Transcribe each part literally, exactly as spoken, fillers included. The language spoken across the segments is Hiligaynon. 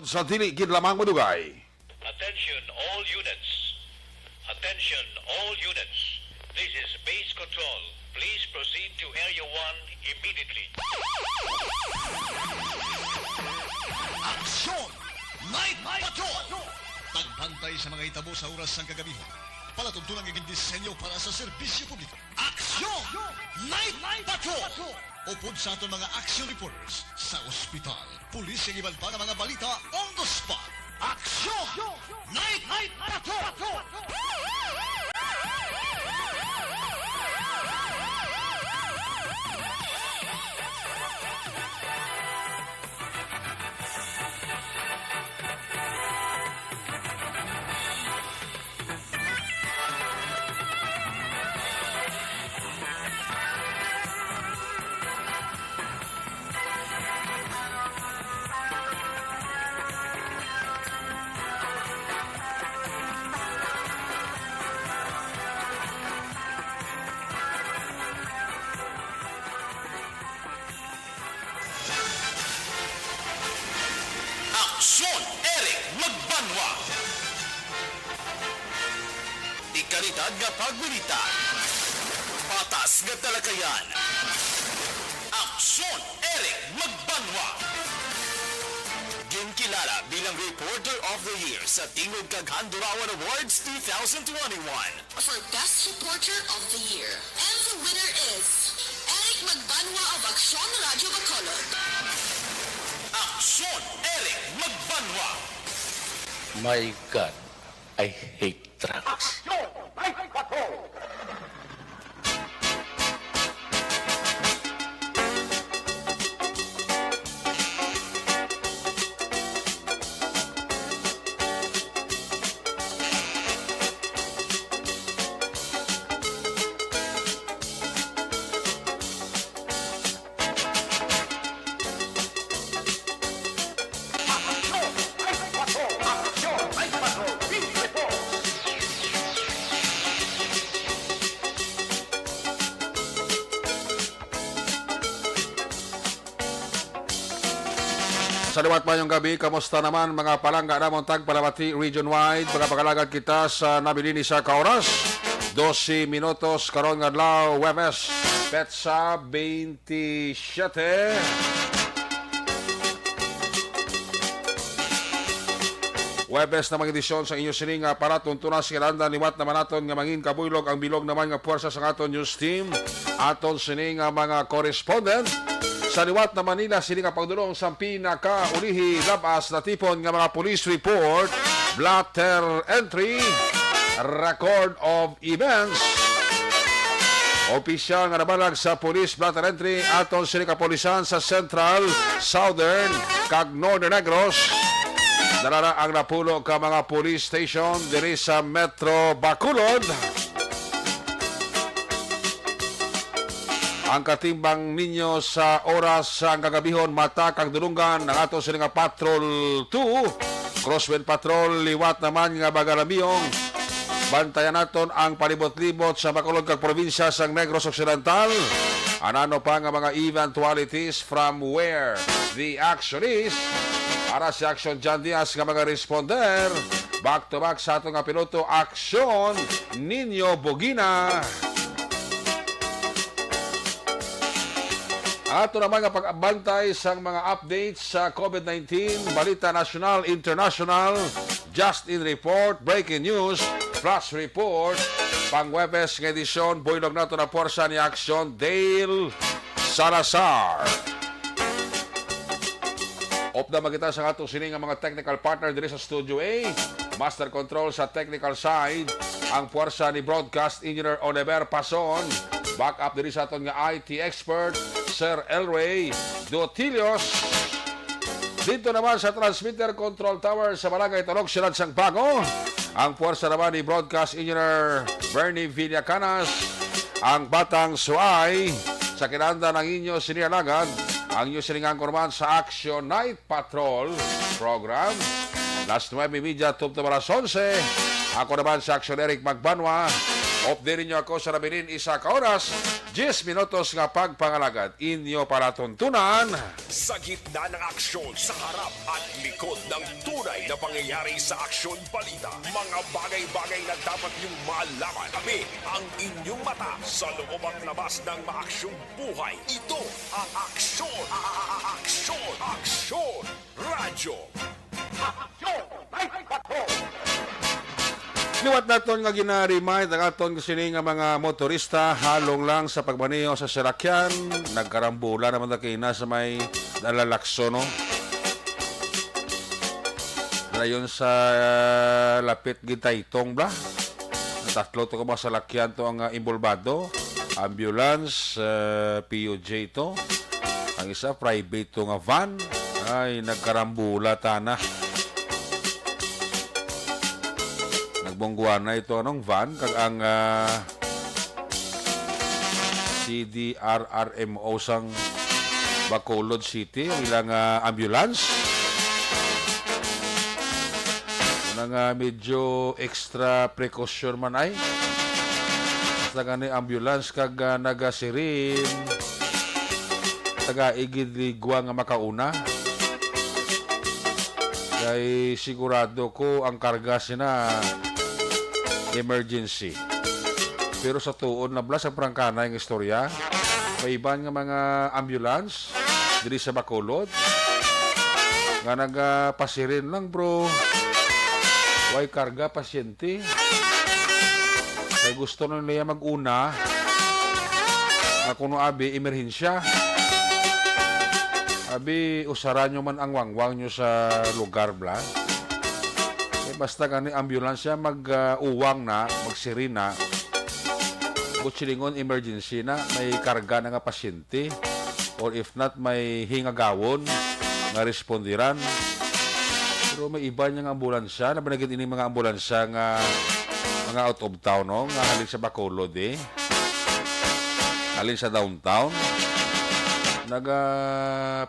Sa dili gid lamang madugay. Attention all units. Attention all units. This is base control. Please proceed to Area one immediately. Aksyon! Night Patrol! Pagbantay sa mga hitabo sa oras sang kagabihon. Palatuntunan nga gindisenyo para sa serbisyo publiko. Aksyon! Night Patrol! Upod sa aton mga action reporters sa ospital, pulis, kag iban pa nga mga balita on the spot. Aksyon! Night Patrol! Aksyon, Eric Magbanwa. Dekalidad nga pagbalita. Patas nga talakayan. Aksyon, Eric Magbanwa. Ginkilala bilang Reporter of the Year sa Tingog kag Handurawan Awards two thousand twenty-one. For Best Reporter of the Year. And the winner is Eric Magbanwa of Aksyon Radio Bacolod. Aksyon, Eric Magbanwa. My God, I hate drugs. Aksyon, Night Patrol. Sa liwat mayong gabi, kamusta naman mga palangga namon tagpalamati region-wide? Magapakalagad kita sa nabilin ni sa ka oras, dose minutos karon nga adlaw, Huwebes, petsa twenty-seven. Huwebes na mga edisyon sa inyo sining nga palatuntunan sa kinahanglan. Liwat naman naton nga mangin kabuylog ang bilog naman nga puwersa sa aton news team. Aton sini nga mga correspondent sa liwat na Manila, sini nga pagdulong sa pinakaulihi lab-as natipon nga mga police report, blotter entry, record of events. Opisyal nga nabalag sa police blotter entry aton sini kapulisan sa Central, Southern, kag Northern Negros. Dala na ang napulo ka mga police station diri sa Metro Bacolod. Ang katimbang ninyo sa oras sa kagabihon, mata kag dulunggan, ang ato sini nga Patrol two, Crosswind Patrol, liwat naman nga Bagalambiyong. Bantayan naton ang palibot-libot sa Bacolod kag probinsya sang Negros Occidental. Anano pa nga mga eventualities from where the action is. Para si Action John Diaz nga mga responder, back to back sa ato nga piloto, Action Nino Bugina. Ato naman nga pag-abantay sang mga updates sa COVID nineteen, balita nasyonal, international, Justin Report, breaking news, flash report, pang Huwebes nga edisyon, buylog nato na puwersa ni Action Dale Salazar. Upda man kita sa ato sini nga mga technical partner diri sa Studio A. Master Control sa technical side, ang puwersa ni Broadcast Engineer Oliver Pason. Backup diri sa aton nga I T expert, Sir Elray Dutilios. Dito naman sa transmitter control tower sa Barangay Talok, Siyudad sang Bago, ang puwersa naman ni Broadcast Engineer Bernie Villacanas, ang Batang Suay. Sa kinahanglan ang inyo sini alagad, ang inyo sining anchorman sa Action Night Patrol Program. Las nuebe y media tubtob alas onse. Ako naman si Action Eric Magbanwa. Update ninyo ako sa nabilin isa ka oras, diyes minutos nga pagpangalagad. Inyo palatuntunan. Sa gitna ng aksyon, sa harap at likod ng tunay na pangyayari sa aksyon balita, mga bagay-bagay na dapat niyong malaman. Kami ang inyong mata sa loob at labas ng maaksyong buhay. Ito ang Aksyon, Aksyon, Aksyon Radyo. Liwat naton nga gina-remind ang aton sini nga mga motorista halong lang sa pagmaneho sa salakyan. Nagkarambola naman na kaina sa may Dalalakso, no? Dayon sa, ah, lapit gid Taytong, bla. Tatlo to ka mga salakyan to ang, ah, involbado. Ambulance, ah, P U J to. Ang isa, private to nga van. Ay, nagkarambula tana. Nagbungguan na ito anong van kag ang, ah, C D R R M O sang Bacolod City, ang ilang, ah, ambulance. Muna nga medyo extra precaution man ay. Basta gani ambulance kag, ah, nagasirin. Taga igid ligwa nga makauna. Kay sigurado ko ang karga sina emergency. Pero sa tuod na bala sa prangkanay nga istorya, may iban nga mga ambulance diri sa Bacolod nga nagapasirin lang, bro. Way karga pasyente. Kay gusto na nila mag-una nga kuno abi emerhensya. Abi, usara nyo man ang wangwang nyo sa lugar, bla. Eh, basta gani ambulansya mag, ah, uwang na, magsirina. Butsilingon emergency na, may karga na nga pasyente. Or if not, may hingagawon nga respondiran. Pero may iba niya nga ambulansya, na ba na gid ini mga ambulansya nga mga out of town, no? Nga halin sa Bacolod, eh. Halin sa downtown. Naga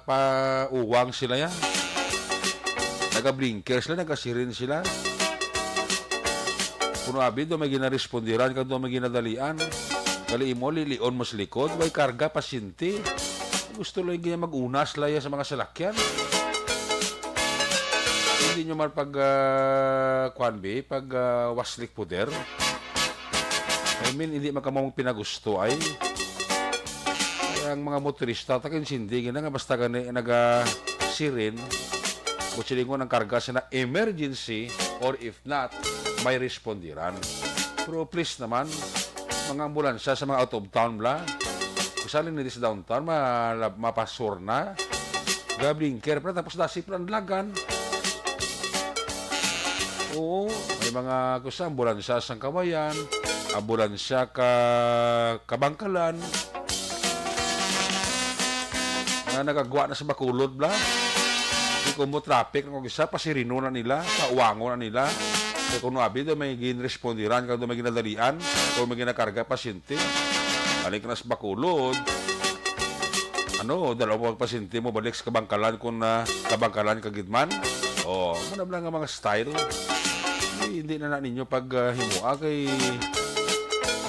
pauwang sila yan. Naga-blinker sila, naga-siren sila. Kuno abi, do may ginarespondiran, kag do may ginadalian. Gali imo, lilion mo sa likod, way karga, pasyente. Gusto lang gina mag-una sila ya sa mga salakyan. Hindi nyo man pag, ah, kwan, be, pag, ah, waslik puder. I mean, hindi man kamo pinagusto ay. Kaya ang mga motorista, takin sindi, gina nga basta gani naga-siren, o silingon ang karga sa na emergency, or if not, may respondiran. Pero please naman, mga ambulansya sa mga out of town, bla. Usaling nila sa downtown, ma-, mapasor na. Ga-blinker pa, tapos dasip lang lagan. Oo, may mga, kusa, ambulansya sang Kawayan, ambulansya ka Kabangkalan, nga nagagwa na sa Bacolod, bla. Di ko mo traffic na kung isa, pasirino na nila, pauwangon na nila. Kaya kung abi, do may ginrespondiran, kung do may ginadalian, kung may ginakarga, pasyente. Balik na sa Bacolod. Ano, dalawa pa pasyente mo, balik sa Kabangkalan, kung na Kabangkalan ka gid man. Oh, ano lang nga mga style. Hindi, hindi na, na ninyo pag, ah, himoa kay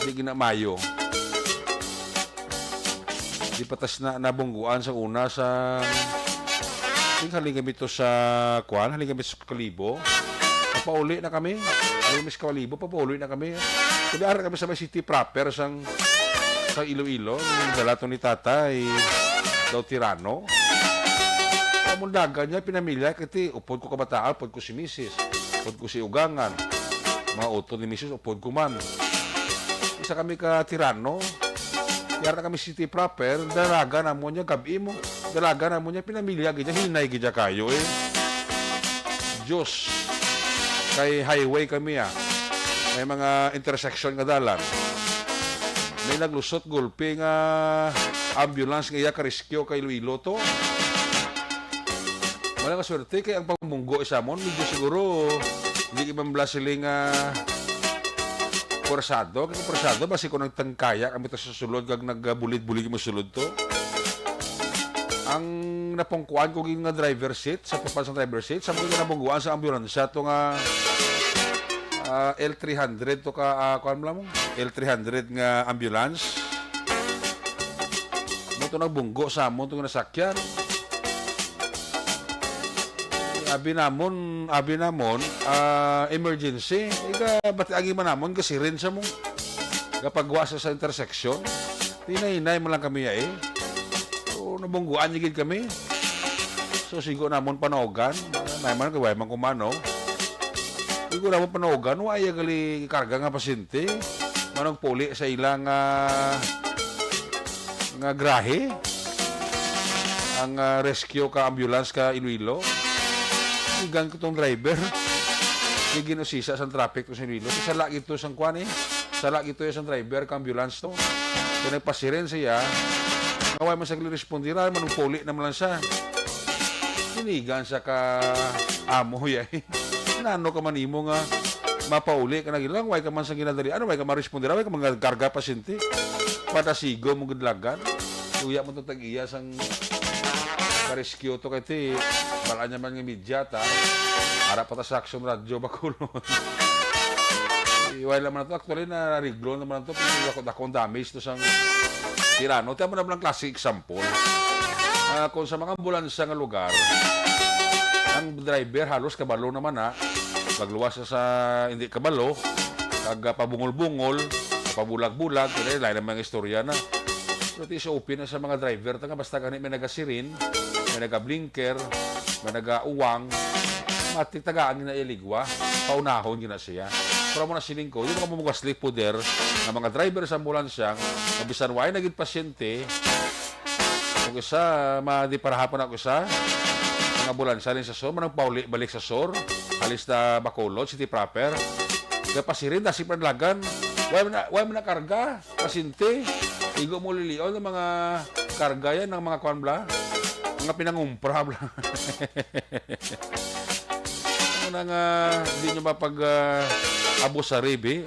hindi ginamayo. Di patas na nabungguan sa una sa, ting, halin kami to sa, kwan, halin kami sa Kalibo. Papauli na kami. Halin kami sa Kalibo, papauli na kami. Kundi ara kami sa may city proper sang, sa Iloilo. Ang dala to ni tatay, daw tirano. Among dagan niya, pinamilya, kati, upod ko kabataan, upod ko si misis, upod ko si ugangan. Mga utod ni misis, upod ko man. Isa kami ka tirano. Yara na kami city proper, dalaga namo niya, gab-i mo. Dalaga namo niya, pinamilya gid niya, hinay gid niya kayo eh. Diyos, kay highway kami ah. May mga intersection nga dalan. May naglusot gulpi nga ambulance nga iya ka-rescue kay Iloilo to. Wala nga swerte kay ang pamunggo sa amon, medyo siguro hindi man bala sila nga pwersado. Kay kung pwersado, basi kung nagtangkaya kami to sa sulod, kag nagbulid-bulid mo sulod to. Ang napungkuan ko gid nga driver seat, sa tupan sa driver seat, sa mga nabungguan sa ambulansya to nga, ah, L three hundred to ka, ah, kuwan mo lang mo? L three hundred nga ambulance. Mo to nagbunggo sa amon to nga nasakyan. Abi namon, abi namon, ah, emergency. Iga, bati agi man namon, gasirin sa mo. Gapagwa sa, sa intersection. Hinay-hinay man lang kami, eh. So, nabungguan niya gid kami. So, sigo namon panaogan. May man, kay way man kumano. Sigo namon panaogan, wa iya gali karga nga pasyente. Manong puli sa ilang, ah, nga grahe. Ang, ah, rescue ka ambulance ka Iloilo. Igang ko tong driver. Di ginusisa sang traffic to sa Iloilo. Sala gito sang kwan, eh. Sala gito sang driver ka ambulance to. Kaya nagpasiren siya. Nga way man sa respondira, manong puli naman lang siya. Sinigan sa ka amo, eh. Nano ka man imo nga mapauli ka na gilang, way ka man sa ginadali. Ano, way ka man respondira, way ka man karga pasyente. Patasigo mo gid lagan. Tuya mo to tag-iya sang ka-rescue to kay ti, bala niya man nga media ta. Ara pa ta sa Aksyon Radyo Bacolod. Iway naman to. Actually, na-ariglo naman to. Pero dako, dakong damage to sang tirano. Tiyan mo naman ang classic example. Ah, kung sa mga ambulansya nga lugar, ang driver halos kabalo naman na. Pagluwas sa, sa hindi kabalo, kag, ah, pabungol-bungol, pabulag-bulag, kaya lain naman ang istorya na. Pero ti S O P na sa mga driver ta nga basta gani may nagasirin, may nagablinker, may nagauwang, matik tagaan na iligwa, paunahon gina siya. Pero mo na siling ko, yung mga mugaslik poder ng mga driver sa ambulansya, nga bisan way na gid pasyente, kung isa, ma-, di parahapon ako isa, mga ambulansya rin sa sur, manang pauli balik sa sur, alis na Bacolod, City Proper, kaya pasirin, dasi panlagan, way man na, way man na karga. Pasyente, igo mo lilion ang mga karga yan, ng mga kwan bla, mga pinangumpra bla. Ano na nga, di nyo mapag, ah, abusaribi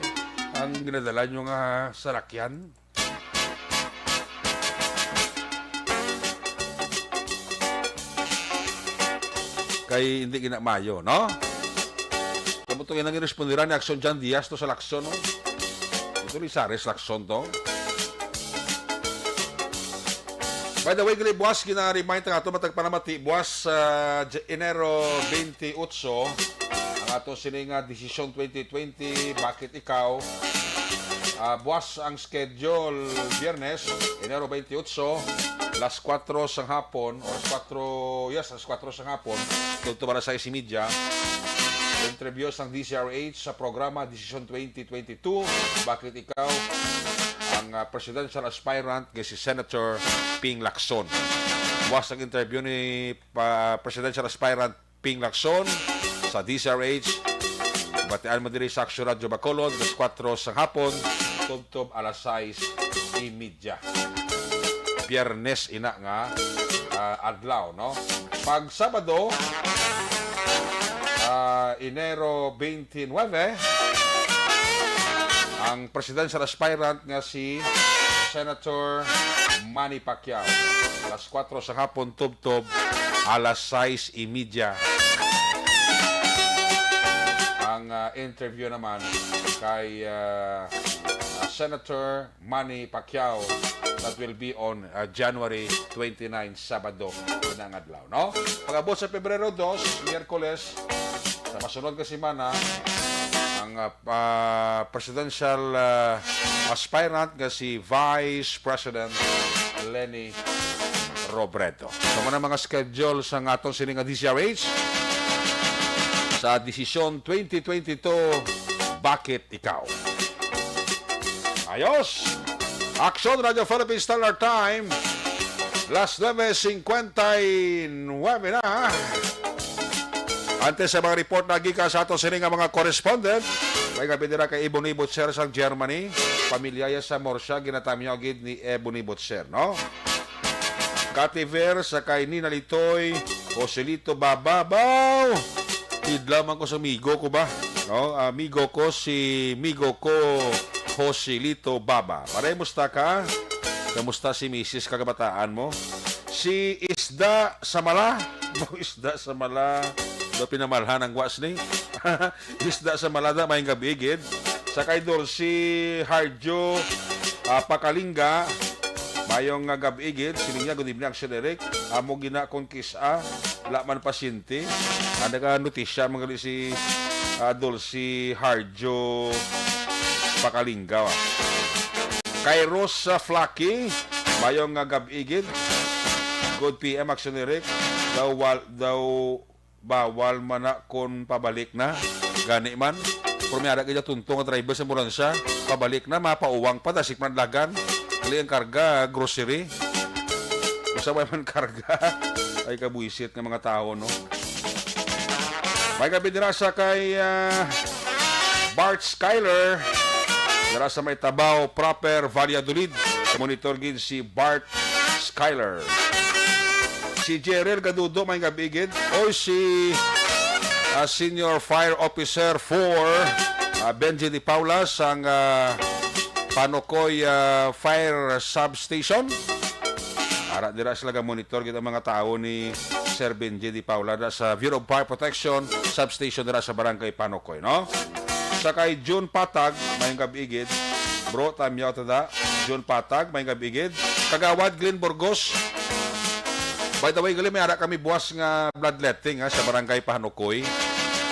ang ginadala nyo nga salakyan? Kay hindi gina mayo, no? Kamo to yung naging respondiran ni Action John Diaz to sa Lacson, no? Ito ni Sares Lacson to. By the way, gali, buwas, gina-remind nga ato, matag panamati, buwas, ah, J-, Enero twenty-eight, ang ato sini nga Desisyon twenty twenty, Bakit Ikaw? Ah, buwas ang schedule, Biyernes, Enero twenty-eight, alas kuwatro sang hapon, oras kuwatro, yes, alas kuwatro sang hapon, tungtong alas sais y media. Interview sang D Z R H sa programa Desisyon twenty twenty-two, Bakit Ikaw? Ang, ah, presidential aspirant nga si Senator Ping Lacson. Buwas ang interview ni pa, presidential aspirant Ping Lacson sa D Z R H. Batian mo diri sa Aksyon Radyo Bacolod, alas kuwatro sang hapon, tubtob alas sais y media. Biyernes ina nga, ah, adlaw, no? Pag Sabado, ah, Enero twenty-nine, ang presidential aspirant nga si Senator Manny Pacquiao. Alas kuwatro sa hapon, tubtob alas sais y media. Ang, ah, interview naman kay, ah, ah, Senator Manny Pacquiao, that will be on, ah, January twenty-nine, Sabado, inang adlaw, no? Pag-abot sa Pebrero dos, Miyerkules, sa masunod nga semana, ang, ah, ah, presidential, ah, aspirant nga si Vice President Leni Robredo. So, mao na mga schedule sa aton sini nga D Z R H sa Desisyon twenty twenty-two, Bakit Ikaw? Ayos! Aksyon Radyo Philippine Standard Time, alas nuebe cincuenta y nueve na. Antes sa mga report na gikan sa ato sini nga mga correspondent, may gabi dira kay Ebony Butcher sa Germany. Pamilya ya sa Morsia, ginatamyaw gid ni Ebony Butcher, no? Kativer sa kay Nina Litoy, Joselito Bababaw. Idlaw man ko sa amigo ko ba? No, amigo ko si, amigo ko, Joselito Baba. Pare, musta ka? Kamusta si misis, kagabataan mo? Si Isda Samala. Isda Samala. Do pinamalhan ang was ni. Isda sa Malada, maayong gab-i gid. Sa kay Dulce Harjo, ah, Pakalingga, maayong nga gab-i gid. Siling niya, "Good evening, Action Eric. Amo gina kon kis-a, wala man pasyente." Ah, naganotisya man gali si, ah, Dulce Harjo Pakalingga, ah. Kay Rosa Flaky, maayong nga gab-i gid. "Good P M, Action Eric. Daw wal-, daw bawal man na kon pabalik na." Gani man. Pero may ara gid tunto nga driver sa ambulansya. Pabalik na, mapauwang pa, tasik man dagan. Gali ang karga, grocery. Basta may man karga. Ay, kabuisit nga mga tao, no? May gab-i dira sa kay, ah, Bart Skyler. Dira sa may Tabao proper, Valladolid. Monitor gid si Bart Skyler. Si Jerel Gadudo, may gab-i gid. Oy, si, ah, Senior Fire Officer four, ah, Benji Di Paula sang, ah, Panukoy, ah, Fire Substation. Ara dira sila ga-monitor gid ang mga tawo ni Sir Benji Di Paula dira sa Bureau of Fire Protection Substation dira sa Barangay Panukoy, no? Sa kay June Patag, maayong gab-i gid. Bro, tamyaw ta da. June Patag, maayong gab-i gid. Kagawad Glenn Burgos. By the way, gali, may ara kami buwas nga bloodletting, ha, sa Barangay Pahanukoy.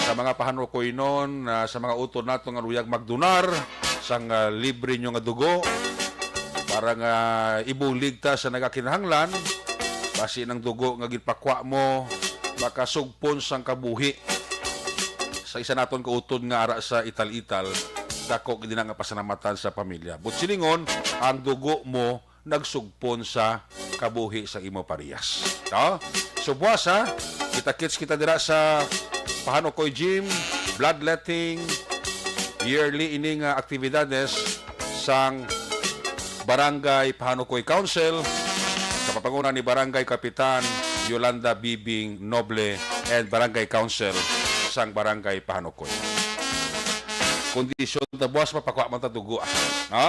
Sa mga Pahanukoynon, ah, sa mga utod nato nga luyag magdonar sang, ah, libre nyo nga dugo para nga ibulig ta sa nagakinahanglan, basi nang dugo nga ginpakwa mo makasugpon sang kabuhi sa isa naton kautod nga ara sa Ital-Ital, dako gid na nga pasalamatan sa pamilya. But silingon, ang dugo mo nagsugpon sa kabuhi sa imo parehas. No? So, buwas, ha? Kita-kits kita dira sa Pahanukoy Gym, bloodletting, yearly ini nga aktibidades sang Barangay Pahanukoy Council, sa pagpanguna ni Barangay Kapitan Yolanda Bibing Noble and Barangay Council sang Barangay Pahanukoy. Kondisyon ta buwas, mapakwa man ta dugo, ah. No?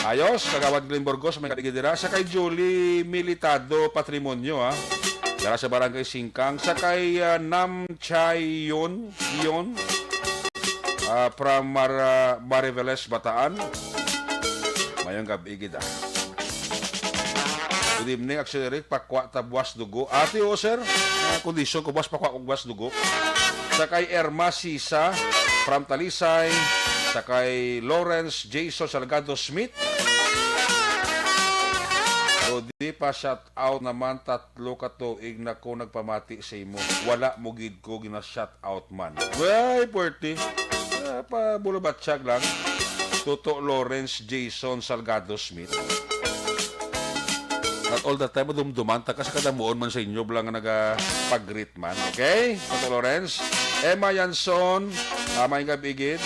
Ayos, Kagawad Glenn Burgos, may kaligid dira. Sa kay Julie Militado Patrimonio, ah. Dira sa Barangay Singkang. Sa kay, ah, Nam Chayon, Yon, ah, from Mar-, ah, Mariveles, Bataan. Mayong gab-i gid, ah. Good evening, Action Eric. Pakwa ta buwas dugo. Ate, o, sir. Ah, kondisyon ko buwas, pakwa ko buwas dugo. Sa kay Erma Sisa, from Talisay. Sa kay Lawrence Jason Salgado Smith. Rudy, pa shout out naman, tatlo ka tuig na ko nagpamati sa imo. Wala mo gid ko gina-shout out man. Way, puwerte. Ah, pa bulabatsag lang. Toto Lawrence Jason Salgado Smith. Not all the time, madumduman ta ka sa kadamuon man sa inyo, bala nga nagapag-greet man. Okay? Toto Lawrence. Emma Yanson, ah, may gab-i gid.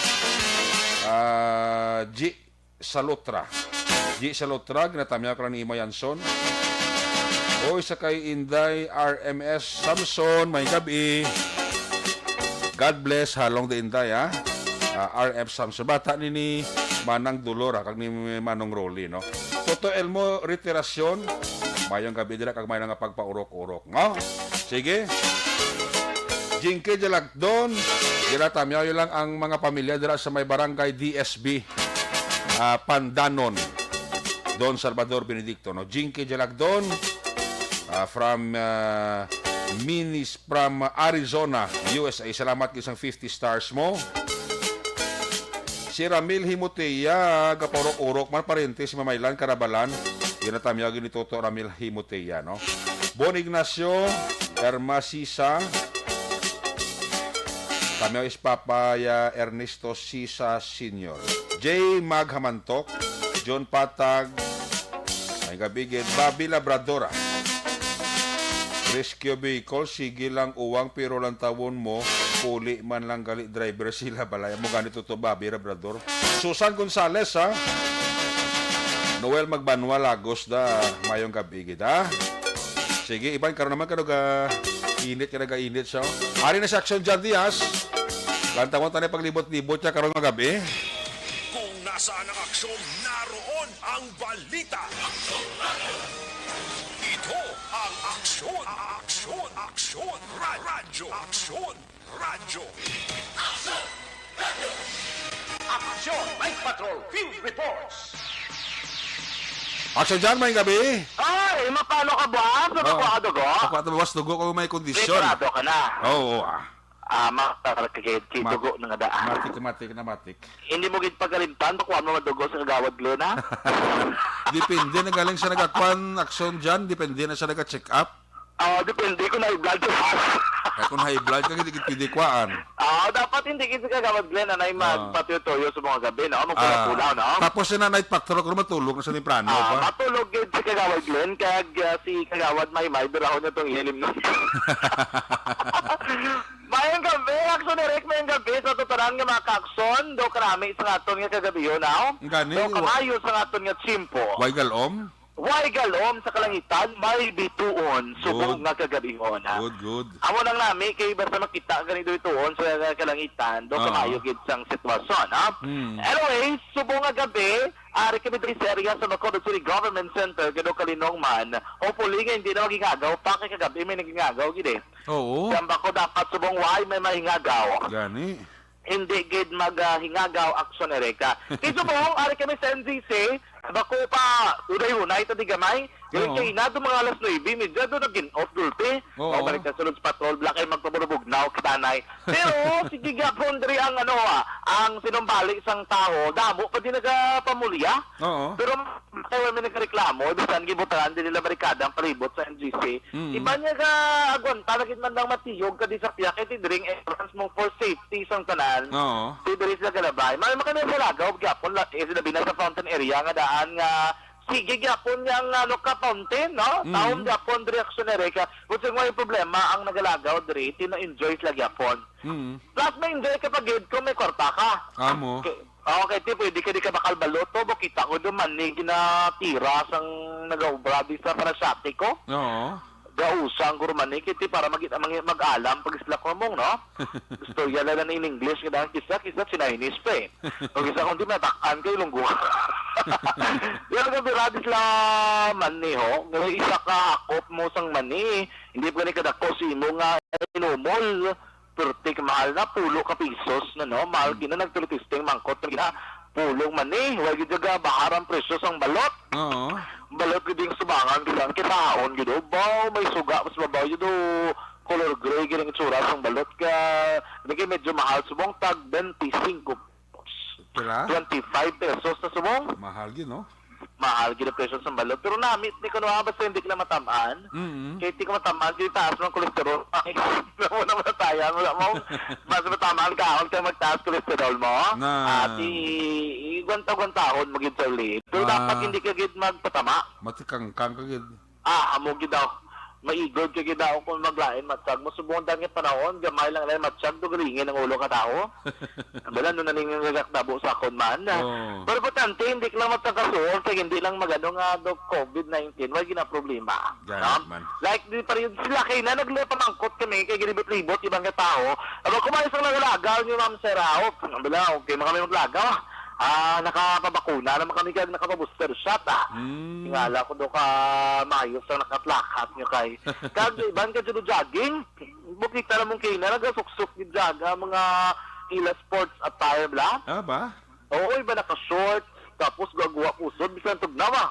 Ah, G Salotra. G Salotra, ginatamyaw ka lang ni Ima Yanson. Oy, sa kay Inday R M S Samson, may gab-i. God bless, halong di Inday, ha? Ah, R M Samson. Bata ni, ni Manang Dolor, ha? Kag ni Manong Rolly, no? Toto Elmo Retirasyon, mayong gab-i dira, kag may nga pagpaurok-urok, no? Sige. Jinky Jalagdon, ginatamyaw lang ang mga pamilya dira sa may barangay D S B. Ah, Pandanon, Don Salvador Benedicto, no? Jinky Jalagdon, ah, from, ah, Minis-, from Arizona, U S A. Salamat gid sang fifty stars mo. Si Ramil Himotea, gapaurok-urok man, parente si Mamaylan Karabalan. Ginatamyaw gid ni Toto Ramil Himotea, no? Bon Ignacio, Erma Sisa, tamyaw is Papa, ya, Ernesto Sisa Senior. J Maghamantok, John Patag, may gab-i gid, Bobby Labrador, ah. Rescue vehicle, sige lang uwang, pero lantawon mo, puli man lang gali driver sila, balay mo gani, Toto Bobby Labrador. Susan Gonzales, ha? Noel Magbanwa, Lagos da, mayong gab-i gid, ha? Sige, Ivan, karon naman ka nag-init, ka nag-init siya, oh. Ari na si Action John Diaz. Lantawon ta na paglibot-libot niya karon nga gab-i. Kung nasaan ang aksyon, naroon ang balita. Ito ang Aksyon, Aksyon, Aksyon, Ra-, Radyo Aksyon. Radyo. Aksyon! Night Patrol Field Reports! Action dyan, may gabi. Ay, mapano ka, boss? Oo. Makuha ka dugo? Makuha ka, boss, dugo ko may kondisyon. Preparado ka na? Oo, ah. Ah, ma-, para ka gid, kay Ma-, dugo na nga daan. Matik, matik na matik. Hindi mo gid pagalimtan, makuha mo madugo sa Kagawad Glenn, ha? Depende na galing siya nagakwan, action dyan. Depende na siya nag-check up. Ah, depende kung high blood. Eh, kung high blood ka, hindi gid pwede kuhaan. Ah, dapat hindi gid si Kagawad Glenn anay Ah. magpatuyo-tuyo sa mga gabi, no? Magpula-pula, Ah, no? Tapos si Nanay Patrol, kung matulog na sa temprano Ah, pa. Matulog gid si Kagawad Glenn, kag, ah, si Kagawad Maymay, durahon niya tong ilim na. Mayong gabi, Action Direct, mayong gabi sa tutanan nga mga kaakson. Do karami sa aton nga kagabion, no? Gani, Do wa-, kamayo sa aton nga tiyempo. Way galom? Way galom sa kalangitan, may bituon, subong Good. nga kagabihon, ha? Good, good. Amo nang nami, kay basta makita gani do ituon sa kalangitan, do Ah. kamayo gid sang sitwasyon, ha? Hmm. Anyways, subong nga gabi, ari kami diri sa area sa Bacolod City Government Center, kay do kalinong man, hopefully nga hindi na maghingagaw pa, kay kagabi may naghingagaw gid, eh. Oo. Siyang bako dapat subong way may mahingagaw. Gani. Hindi gid mag, ah, hingagaw, Action Direct. Kay subong, ari kami sa N G C, bako pa, unay-unay, ta di gamay. Yung Oo. kay inado mga alas nuebe, medyo do nagin-off gulpi. Oo. O, balik sa sulod sa patrol, bala kay magpabulubugnaw, kitanay. Pero, sige gyapon diri ang, ano, ah, ang sinumbali sang tawo, damo pa din nagapamulya. Oo. Pero, kay wala may nagreklamo, bisan gibutaran din nila barikada ang palibot sa N G C. Mm. Iba niya ka agwanta, lagi man lang matiyog ka di sa piyak, kay ti dring entrance mo for safety sang tanan. Oo. Ti diri sila galabay. May makami sa lagaw, gyapon, la-, eh, sila bina sa fountain area nga daan nga, sige, gyapon niya ang, ano, ka fountain, no? Mm. Taon gyapon, diri Action Direct. Kung sing may problema, ang nagalagaw diri, ti na-enjoy sila gyapon. Mm. Plus, may enjoy ka pa gid kung may kwarta ka. Amo. Okay. Okay, ti, pwede ka di ka bakal baloto, bo, kita ko do mani ginatira sang nagaobra di sa Parasiatico. Oo. Gausa ang guro mani, kay ti para mag-, mag-, mag-alam pag isla ko mong, no? Istorya lang in English, nga dahil kisa, kisa Chinese pa eh. Pag isa kung di matakan kay lunggo. Di ang gabira di sila mani, ho. Nga isa ka akop mo sang mani, hindi pa ni kadako si imo nga inumol. Perti ka mahal na, pulo ka pisos na, no? Mahal Hmm. gina nagtulo testing mangkot na gina, pulong man ni, wala gid jaga bahar ang presyo sang balot. Oo. Balot gid yung subangan, bisan kitaon gid, oh, baw, may suga, mas babaw yun, oh, color gray gid ang itsura sang balot ka, naging medyo mahal, subong tag twenty-five pesos. Pila? Twenty-five pesos na subong. Mahal gid, no? Mahal gid ang presyo sa balot. Pero namit ni kuno, ah, basta hindi ka lang matamaan. Mm-hmm. Kaya hindi ka matamaan, kaya taas ng cholesterol. Ay, wala mo na tayo. Wala mo. Mas matamaan ka, huwag ka magtaas cholesterol mo. Na. At i-, i-, gwanta-gwantahon mo gid sa ulit. Pero Ah. dapat hindi ka gid magpatama. Matikangkang ka gid. Ah, amo gid daw. Maigod ka gid daw kung maglain matiyag mo. Subong daan nga panahon, gamay lang lain matiyag, do galingin ang ulo ka tawo. Bala, no, naninginagak dabo sa akon man. Oo. Pero importante, hindi ka lang magkakasuol, kay hindi lang magano nga do covid nineteen, wala gina problema. Ganit No? man. Like, di pa rin sila, kay na naglipamangkot kami, kay gilibot-libot, ibang nga tao. Aba, kumain sa nagalagal ni Ma'am Seraw. Bala, okay, makami maglagaw. Ah, nakapabakuna naman kami, kag nakapabooster shot, ah. Mm. Tingala ko do ka mayos ang nakatlakat nyo kay. Kag iban ka dyan jogging, bukita na mong kina, nagasuksok gid jaga, mga ila sports attire, bla? Ah, ba? Oo, iba naka-short, tapos guwa-guwa pusod, bisan tugnaw, ah.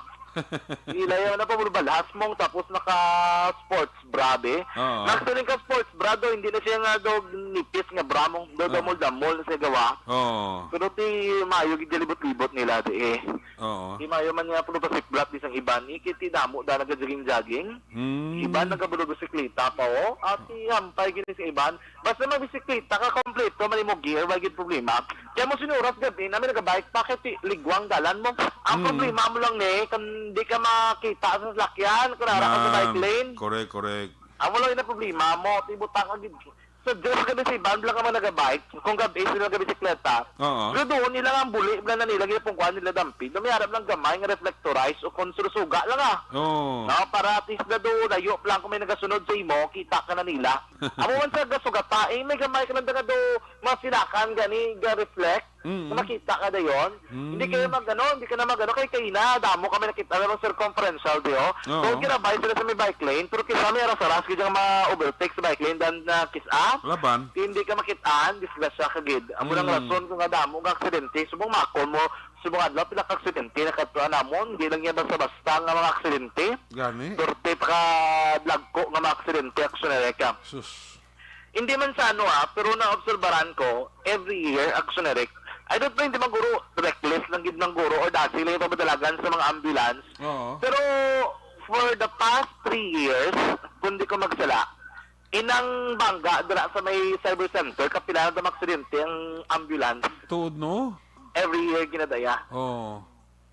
Ila yung napabulbalas mong, tapos naka-sports bra, be. Oo. Nagsiling ka sports bra, do, hindi na siya nga, do, nipis nga bra mong, do, Oo. damol-damol na siya gawa. Oo. Pero ti, mayo, gid libot-libot nila, di, eh. Oo. Ti mayo man nga, puro pasiplat, di sang iban, eh, kiti damo, da, nagja-jogging-jogging. Hmm. Iban, nagabulog bisikleta pa, oh. Ati, hampay, gini sa iban. Basta may bisikleta ka, kompleto, man mo gear, wala gid problema. Kaya mo sinurat gabi, na may nagabike pa, kay ti, ligwang dalan mo. Ang Hmm. problema mo lang, ni, kung di ka makita sa salakyan, kung nara ka sa Na, bike lane. correct, correct. Amo lang yung problema mo, ti, butang ka gid. Sa Diyos gabi sa iban lang ka man nagabike, kung gabi sila nagabisikleta. Oo. Pero doon nila nga ang buli, wala na nila, ginapungkuan nila dampi. Dumiarap lang gamay nga reflectorize o kung surusuga lang, ah. Oo. No, para at least na do, layo lang kung may nagasunod sa imo, kita ka na nila. Amo man sa gasugata, eh, may gamay ka lang daga do, mga sinakan gani, ga-reflect. Mm. Na makita ka dayon. Mm. Hindi kayo mag-ano, hindi ka na mag-ano, kay kaina, damo kami nakita na circumferential di, oh. Oo. So, ginabay sila sa may bike lane, pero kisa may aras-aras, gid ang mga overtake sa bike lane, dan na kisa. Laban. Hindi ka makitaan, disgrasya ka gid. Amo lang Mm. rason kung nga damo nga aksidente, subong makon mo, subong adlaw, pila ka aksidente, nakadtuan namon, hindi lang yan basta-basta nga mga aksidente. Gani? Swerte pa ka dagko nga mga aksidente, Aksyon Erika. Sus. Hindi man sa ano, ah, pero naobserbaran ko, every year, Aksyon Eric, I don't know, hindi man guro, reckless lang gid man guro, or dasi lang yung pamadalagan sa mga ambulance. Oo. Pero for the past three years, kung di ko magsala, inang bangga dira sa may cyber center, kapila na aksidente ang ambulance. Tuod, no? Every year ginadaya. Oo.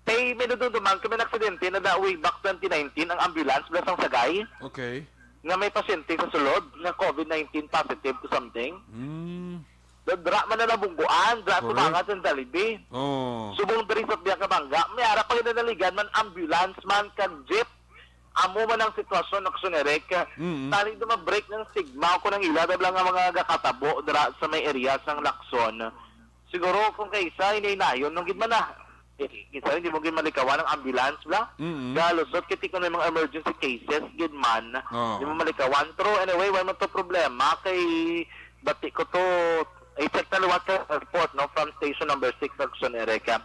Kay may nadumduman kami nga aksidente na da way back twenty nineteen ang ambulance mula sang Sagay Okay. nga may pasyente sa sulod nga covid nineteen positive to something. Mm. Da-, dra man na nabungguan, dra Correct. tubangan sa Jollibee. Oh. Subong diri sa Biakabanga, may ara pa ginanaligan man ambulance man kag jeep. Amo man ang sitwasyon, Aksyon Eric. Mm. Tani do ma-break ng stigma o kung ang ila da lang nga mga gakatabo dra sa may area sang Lacson. Siguro kung kaisa, hinay-hinayon, nung gid man na. Eh, kinsa hindi mo gid malikawan ang ambulance, bla? Mm. Galusot, kay tikon may mga emergency cases, gid man. Oo. Hindi mo malikawan. Pero anyway, wala man to problema. Kay bati ko to, i-check na liwat ka sa report, no, from station number six, Aksyon Erika.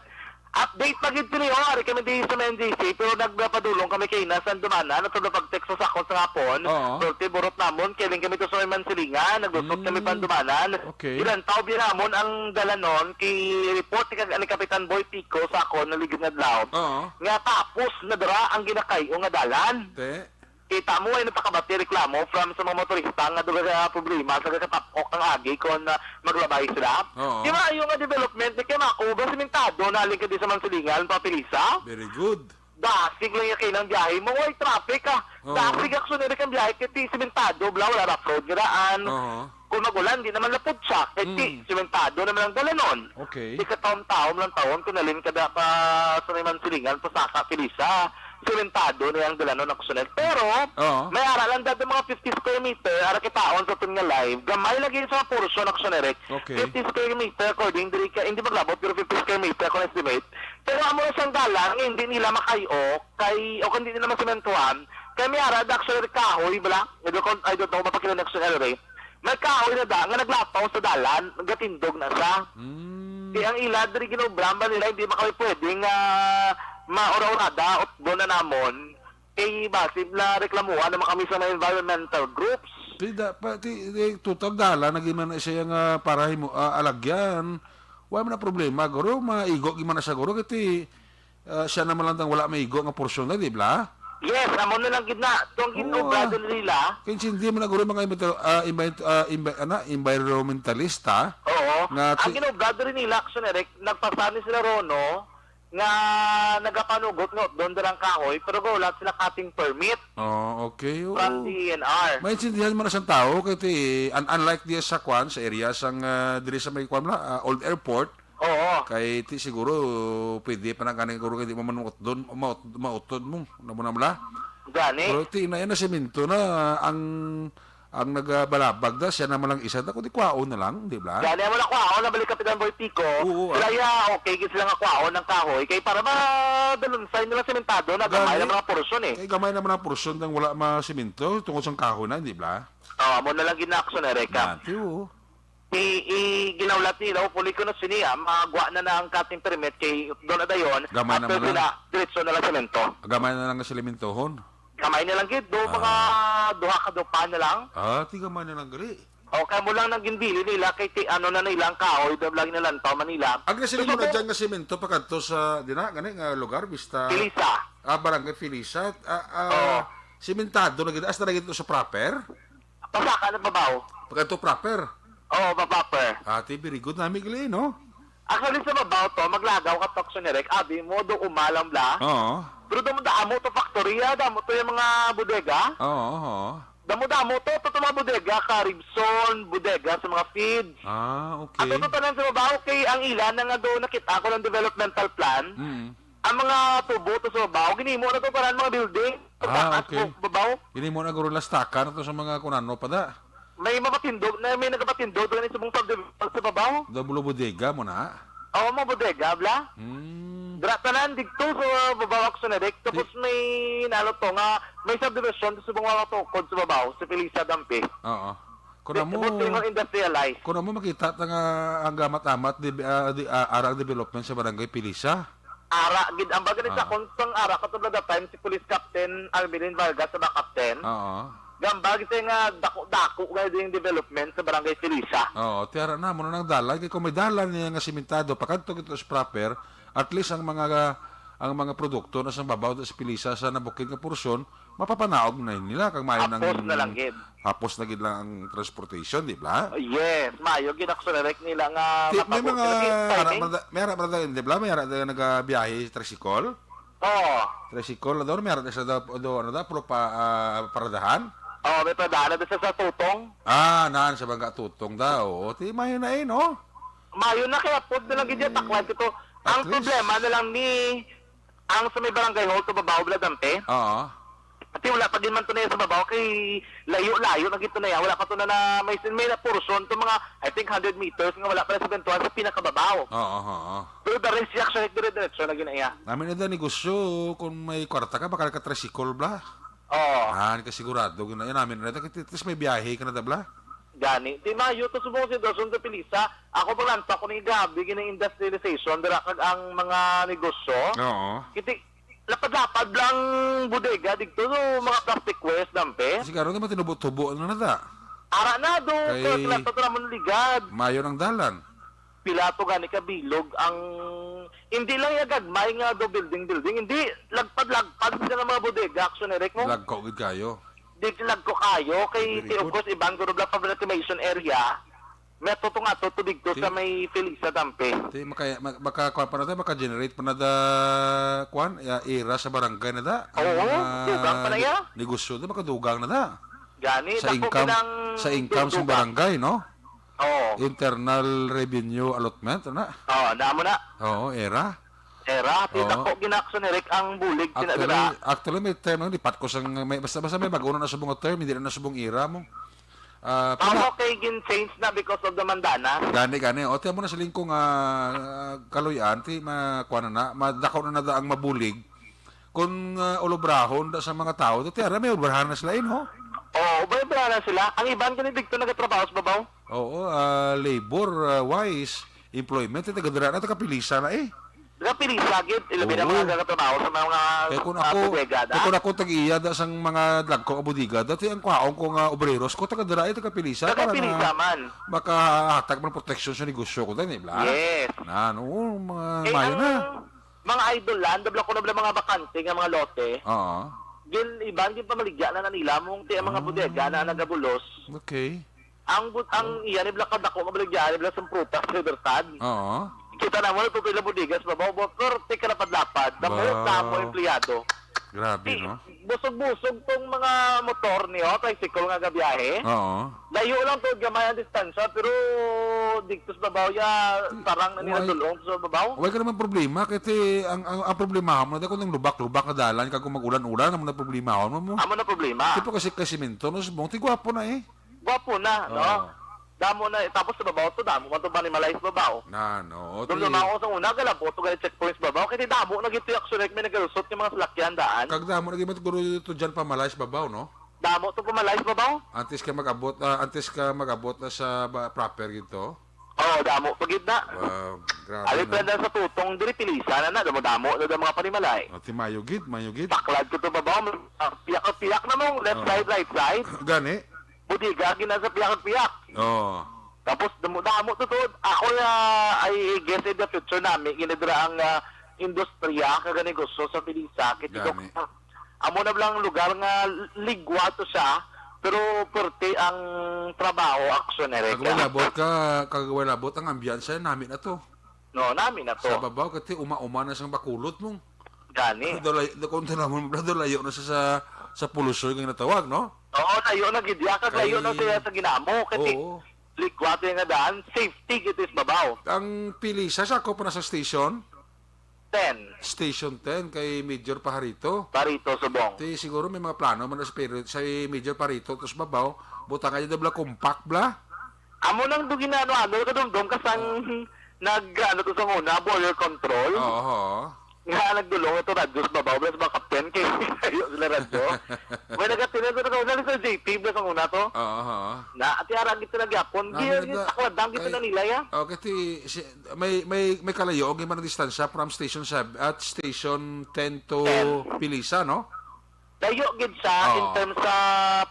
Update pa gid sini, oh, ari kami di sa M N D C, pero nagpadulong kami kay na sa dumanan, at sa pag-text sa sakon sa hapon. Oo. Pero tiburot namon, kiling kami to sa may Mansilingan, naglusot kami Mm. pandumanan. Okay. Ilantaw biya namon ang dalanon kay report ni, kag-, ni Kapitan Boy Pico sa akon na ligid nga adlaw. Oo. Nga tapos na dira ang ginakay-o nga dalan. Te. Kita mo ay napakabati reklamo from sa mga motorista nga duga sa problema sa katapok ang agi kon, ah, maglabay sila. Oo. Di ba, yung nga development ni Kemako, ba simentado na aling ka di sa Mansilingan, papilisa? Very good. Dasig lang yung kailang biyahe mo. Way traffic, ah. Oo. Dasig, Aksyon Eric, ang biyahe kay ti simentado, bla, wala rough road nga daan. Oo. Kung magulan, di naman lapod siya. Kay ti Mm. simentado naman ang dalanon. Okay. Di ka taon-taon lang taon, kung nalin ka da pa sa may Mansilingan, pasaka, pilisa. Simentado na yung dalanon, Aksyon Eric. Pero, Oo. may ara lang dati mga fifty square meter, ara kitaon sa aton nga live. Gamay lagi sa portion, Aksyon Eric. Okay. Fifty square meter, according diri ka, hindi maglabot, pero fifty square meter kung estimate. Pero amo na siyang dalan, hindi nila makayo, kay, o kung hindi nila masimentuhan, kay may ara, Aksyon Eric, kahoy, bala? I don't, I don't know, mapakilala, Aksyon Eric. May kahoy na da, nga naglataw sa dalan, gatindog na siya. Mm. Kaya ang ila, diri ginobra, ba nila, hindi makami pwedeng, ah, maura-urada, o doon na namon, kay basin na reklamuhan naman kami sa mga environmental groups. Di da, pa, ti, ti, total dalan, naging man na siya nga para himo, ah, alagyan. Wala man na problema, guro, maigo, gid man na siya, guro, kay ti, ah, siya naman lang tang wala maigo nga porsyon na, di ba? Yes, amo na lang gid na. Itong Oo, ginobra ah. din nila. Kay intindi man na, guro, mga envito-, ah, envi-, ah, envi-, ana, environmentalista Oo. nga Ang ti- ginobra din nila, Aksyon Eric, nagpasani sila, Rono, nga nagapanugot nga doon dalang kahoy, pero wala sila cutting permit Oh, okay, oo. from D E N R. Maintindihan man na sang tao, kay ti, un-, unlike diya sa kwan, sa area sang, ah, diri sa may kwan, ah, old airport, Oo. kay ti siguro pwede pa na gani, guro, kay di mo man mautdon, maut-, mautod mo, na mo na mula. Gani. Pero ti, na, na semento na ang, ang nagabalabag na, siya naman lang isa, da, kundi kwaon na lang, di ba? Gani mo na kwaon, nabalik Kapitan Boy Pico. Oo, ah. Sila ya, okay, gid sila nga kwaon ng kahoy. Kay para madalunsay nila sementado, na gamay Gani. lang mga porsyon eh. Kay gamay naman ang porsyon nang wala masemento, tungod sang kahoy na, di ba? Oh, amo na lang gid na aksyon, Erika. Dati, oo. I, i, ginaulat nila, hopefully, kuno sini, ah, magwa na na ang cutting permit kay doon na dayon, Gamay after naman sila, lang. diretso na lang semento. Gamay na lang ang sementohon. Gamay na lang gid, do, Ah. mga duha ka dupa na lang. Ah, ti gamay na lang gali. O, kamo lang nang ginbili nila, kay ti, ano na nila ang kahoy, do lagi na lang pa Manila. Ang nasiling mo na Gusto ko dyan nga semento, pakadto sa, di na, gani nga lugar, Vista Felisa. Ah, Barangay Felisa. Ah, ah, Oo. Sementado na gid, hasta na gid to sa proper? Pasaka na babaw. Pagkadto proper? Oo, pa-, proper. Ate, very good nami gali, no? Actually, sa babaw to, maglagaw ka, Toxo ni Rek. Abi mo, do umalang bla. Oo. Pero damo-damo to factory, ah. Damo to yung mga bodega. Oo, oo. Damo-damo to, to, to mga bodega, ka Ribson, bodega sa mga feeds. Ah, okay. Ato to tanan sa babaw, kay ang ila na nga do nakita ko ng developmental plan. Mm. Ang mga tubo to sa babaw, ginimo na to para mga building. Ah, Taas okay. mo, babaw. Ginimo na guro lastakan to sa mga kunano pa da. May mapatindog na, may nagapatindog doon sa mong subdivision sa babaw. Double bodega mo na. Oo, mga bodega, bla. Hmm. Dira tanan dito sa Babaw Action Direct. Tapos may, nalo to nga, may subdivision sa subong mga tukod sa Babaw, sa Felisa Dampi. Oo. Kuno mo, industrialize. Kuno mo makita ta nga ang gamat-amat, di, ah, di, ah, ara ang development sa Barangay Felisa. Ara, gid, ang baga ni sa Ah. kung sang ara ka to, bla, that time, si Police Captain Armelin Vargas sa ba captain. Oo. Gambag siya nga dako-dako nga din development sa Barangay Felisa. Oo, ti ara na, muna nang dalan. Kay kung may dalan niya nga simentado, pakadto gito sa proper, at least ang mga, ang mga produkto na sa babaw sa Felisa sa nabukid nga porsyon, mapapanaog na nila. Kag maayo nang Hapos na lang gid. Hapos na gid lang ang transportation, di ba? Oh, yes, maayo gid ang direct nila nga Ti-, may mapabor-, mga lagi, ara timing. man da-, may ara man da-, di ba? May ara da nagabiyahe sa tricycle? Oo. Tricycle, daw, may ara sa da-, do, ano da, pro pa, ah, paradahan? Oo, may paradahan na sa, sa Tutong. Ah, naan sa Bangga Tutong da, oo. Ti, mayo na eh, no? Mayo na, kaya pud na lang gid yan, Mm. taklan ko to. At Ang least problema na lang ni, ang sa may barangay hall, to babaw, Bladampe. Oo. Ati, wala pa din man to na sa babaw, kay layo-layo na gito na yan. Wala pa to na, na may, may na portion to mga, I think, hundred meters nga wala pa na sa bentuhan sa pinakababaw. Oo, oo. Pero the rest, siya, siya, dire-diretso na ginaya. Namin na da negosyo, kung may kwarta ka, baka ka tricycle, bla. Oo. Ah, hindi ka sigurado. Gina-, yan namin na da. At least may biyahe ka na da, bla. Gani. Ti mayo to subong sitwasyon sa Pilisa. Ako, paglantaw ko ni gabi, gina-industrialization, dira kag ang mga negosyo. Oo. Kiti, lapad-lapad lang bodega dito, so, mga plastic waste, dampe. Siguro naman tinubo-tubo, ano na da? Ara na do, Kay kaya kailangan to naman ligad. Mayo ng dalan. Pila to gani ka bilog ang, hindi lang yung gagmay nga do building-building, hindi, lagpad-lagpad sila mga bodega, action, Eric, mo? Lagko gid kayo. Di lagko kayo, kay Very ti, of good. course, ibang guro lang pag reclamation area, may tuto nga to, to dito Ti-, sa may Felisa Dampe. Ti, makaya-, ma-, maka-, kuwan pa na da, maka-generate pa na da, kuwan, ya, ira sa barangay na da. Ang Oo, mga dugang pa na ne-, ya. negosyo da, makadugang na da. Gani, Sa dako income, pinang sa income sa dugang. barangay, no? Oo. Internal revenue allotment, ano? Oo, damo na. Oo, era. Era, ti Oo. dako gina-action ni Rick ang bulig, Actually, sinadara. actually, may term, no? Lipat ko sang, may, basta, basta may bago na subong nga term, hindi na subong era mo. Ah, Tama pila? kay gin-change na because of the Mandanas. Gani, gani. O, tiyan mo na sa lingkong, ah, kaluyan, ti, ma-, kuwan na na, madako na na da ang mabulig. Kung, ah, olobrahon da sa mga tao, ti, ara, may obrahan na sila, eh, no? Oo, may obrahan na sila. Ang iban gani dito nagatrabaho sa babaw. Oo, ah, labor, ah, wise, employment, eh, taga dira na, taga Pilisa na, eh. Taga Pilisa, gid. Ilabi na Oo. mga nagatrabaho sa mga, Kaya kung ah, ako, bodega, da? kaya kung ako tag-iya da sang mga dagko nga bodega, dati ang kwaon ko nga obreros ko, taga dira, eh, taga Pilisa, Taga para Pilisa nga man. makahatag man proteksyon sa negosyo ko, dani, bla? Yes. Na, no, mga Eh, mayo ang na. mga idol land, dabla ko na bala mga bakante nga mga lote. Oo. Gin, iban, gin pamaligya na na nila, mong ti ang mga Oo. bodega na nagabulos. Okay. Ang but-, ang iya ni bala kadako nga baligya, ni bala sang prutas, Libertad. Oo. Kita na mo, nagpupila bodega sa babaw, bo, pero ti kalapad-lapad, damo, Wow. damo empleyado. Grabe, Ti, no? busog-busog tong mga motor niyo, tricycle nga gabiyahe. Oo. Layo lang to, gamay ang distansya, pero dito sa babaw, ya, Ti, sarang na nila why, dulong sa babaw. why ka naman problema? Kasi ang, ang, ang problema mo, na kung nang lubak-lubak na dalan, kag kung mag-ulan-ulan, amo na problema mo, mo. Amo na problema. Tipo kasi, kasi minto, no, subong, ti gwapo na eh. Gwapo na, no? Oo. Damo na, tapos sa babaw to, damo man to panimalay sa babaw. Na, no? Ti Dumduma ko sa una, galabo to, gali checkpoints babaw, kaya damo na gito yung action, like, may nagalusot yung mga salakyan daan. Kag damo na gid man siguro to dyan pamalay sa babaw, no? Damo to pamalay sa babaw? Antes ka mag-abot, ah, antes ka mag-abot na sa ba, proper gito? Oo, damo pa gid na. Wow, grabe, Ali no? Prenda sa tutong, diri Pilisa na na, damo-damo na ang mga panimalay. Oh, ti mayo gid, mayo gid. Taklad ko to babaw, ah, piyak-piyak na mong left Oo. side, right side. Gani? Bodega, gina sa piyak-piyak. Oo. Tapos, damo, damo to, to. Ako, ah, I guess in the future nami, ginadra ang, ah, industriya, kag negosyo sa Pilisa. Kiti ko, Gani. amo na lang lugar nga ligwa to siya, pero perti ang trabaho, action, Kag Erica. Wala bot ka, kag wala bot ang ambiyansa, nami na to. No, nami na to. Sa babaw, kasi uma-uma na siyang bakulot mong. Gani. Dalayo, kung tanawon mo, dalayo na siya sa, sa polusyon nga natawag, no? Oo, layo na gid, ya, kag layo na Kay siya sa ginamo, kasi Oo. Likwate nga daan, safety gid is babaw. Ang Pilisa, sakop na sa station? Ten. Station ten kay Major Pajarito. Pajarito, subong. Ti, siguro may mga plano man sa Piro-, sa Major Pajarito, tos babaw, butang nga dyan bla compact bla? Amo nang do ginano-ano, kadumdom ka sang Ah. Nag, ano to sa una, border control. Oo. Nga nagdulong ito radyo sa babaw, blas ba, Captain? Kay layo sila radyo. May nagatinan ko na sa una, ni Sir J P, blas ang una to. Oo. Na, ati arang gito na gyapon. Na, Di, ano yung na, takladang gito kay, na nila, ya. Oh, kasi si, may, may, may kalayo, ang imang distansya from station sa, at station ten to Ten. Pilisa, no? Layo gid siya in Oo. terms sa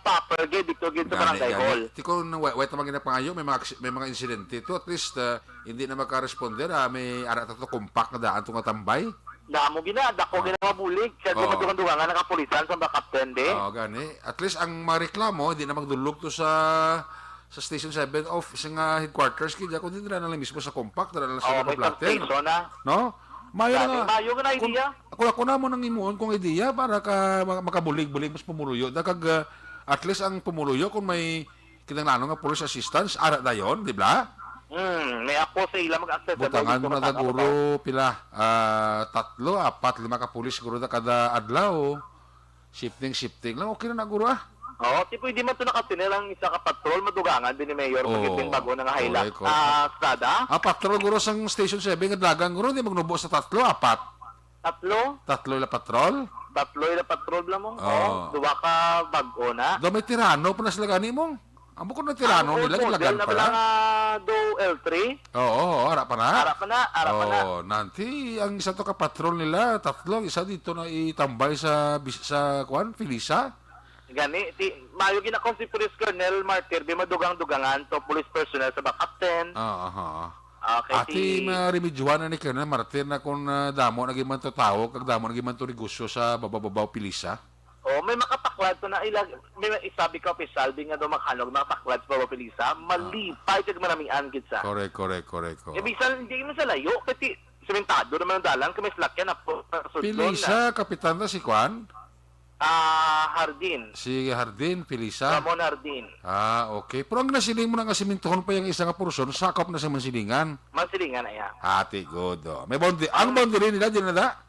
proper gid, dito gid sa Gani, barangay gani. hall. Ti kung wa-, wa naman ginapangayo, may mga, aksi-, may mga insidente to. At least, ah, hindi na makaresponder, ah, may ara to, compact na daan to nga tambay. Damo gina, dako Oo. gina nga bulig. Kaya Oo. dugang-dugangan ang kapulisan sa mga Captain, di? Oo, gani. At least ang mga reklamo, hindi na magdulog to sa, sa Station seven of, sa nga headquarters, kaya kung hindi na lang mismo sa compact, dala lang sa Oo, mga may platter. substation na. No? Mayo Gani, nga. mayo nga na Kung, idea. kung ako na mo nang imuon kong idea para ka ma-, makabulig-bulig mas pumuluyo. Da kag, ah, at least ang pumuluyo kung may kinahanglan nga police assistance, ara dayon, di ba? Hmm, may ako sa ila mag-accessible Butangan dito mo na sa Taguro, pila? Ah, tatlo, apat, lima ka pulis siguro na kada adlaw. Shifting, shifting lang. Okay na na, guro, ah. Oo, ti pwede man to nakatinil ang isa ka patrol, madugangan din ni Mayor, Oo. pag itin bago na nga Hilak. Correct, correct. Ah, Strada? Ah, patrol, guro, sang Station seven, nga Dalagan, guro, di magnubo sa tatlo, apat. Tatlo? Tatlo ila patrol? Tatlo ila patrol, bla mo? Oo. Oo, duwa ka bago na. Do may Tirano pa na sila gani, mong? Ang bukod ng Tirano Ang nila, old model gitlagan na pa bala na. nga do L three? Oo, oo, ara pa na. Ara pa na, ara pa na. Oo, nanti, ang isa to ka patrol nila, tatlo, ang isa dito na itambay sa bis-, sa, kuwan, Felisa. Gani, ti, mayo ginakon si Police Colonel Martir, di madugang-dugangan to police personnel sa Bacapten. Ah, aha. Okay, Ati si ma-remedyohan na ni Colonel Martir na kung, ah, damo na giman to tao, kag damo na giman to negosyo sa Bababaw Felisa. Oh, may makapaklad to na ilag, may, may isabi ka, opisyal, di nga daw makanog, makapaklad sa Babaw Felisa, malipay kag manamian gid sa. Correct, correct, correct, oo. Eh, bisan, hindi mo sa layo, kasi simentado naman ang dalan, kung may salakyan, apo, sudlon na. Felisa, kapitan na si Kwan? Ah, Hardin. Si Hardin, Felisa? Ramon Hardin. Ah, okay. Pero ang nasiling mo na nga simintuhon pa yung isa nga porsyon, sakop na sa Mansilingan. Mansilingan, ayan. Ati, good, oh. May boundary, ang boundary nila, di na da?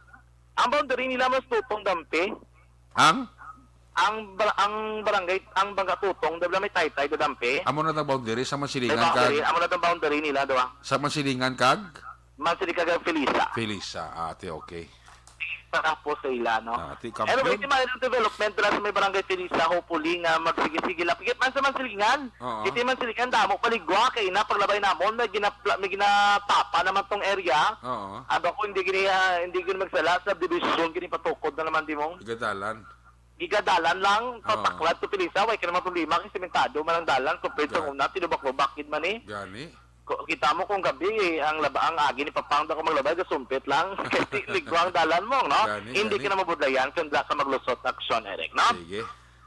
Ang boundary nila mas Tutong Dampi. Ang? Ang bar-, ang barangay, ang Bangka Tutong, dabla may Taytay da Dampi. Amo na ang boundary sa May Mansilingan boundary, kag amo na ang boundary nila, diba? Sa Mansilingan kag? Mansilingan kag Felisa. Felisa, ah, ate, okay. Para po sa ila, no? Ah, ati, Anyway, kampiyon. Iti may development dira sa may barangay Felisa, hopefully nga magsige-sige lang. Pigit man sa Mansilingan, Oo. Iti Mansilingan, damo paligwa, kay na paglabay namon, may ginapla-, may ginatapa naman tong area. Oo. Aba ko, hindi gini, ah, hindi gini magsala, subdivision, gini patukod na naman, di mo? Igadalan. Igadalan lang, Oo. Pataklad to Pilisa, way ka naman problema, kay simentado man ang dalan, compared sa Ga-, una, tinubak-lubak, gid man eh. Gani. Ko-, kita mo kung gabi, eh, ang laba-, ang agi ni Papang, da ko maglabay, gasumpit lang. Kay di, ligwa ang dalan mo, no? Gani, Hindi gani. ka na mabudlayan, kung da ka maglusot, aksyon, Eric, no? Sige.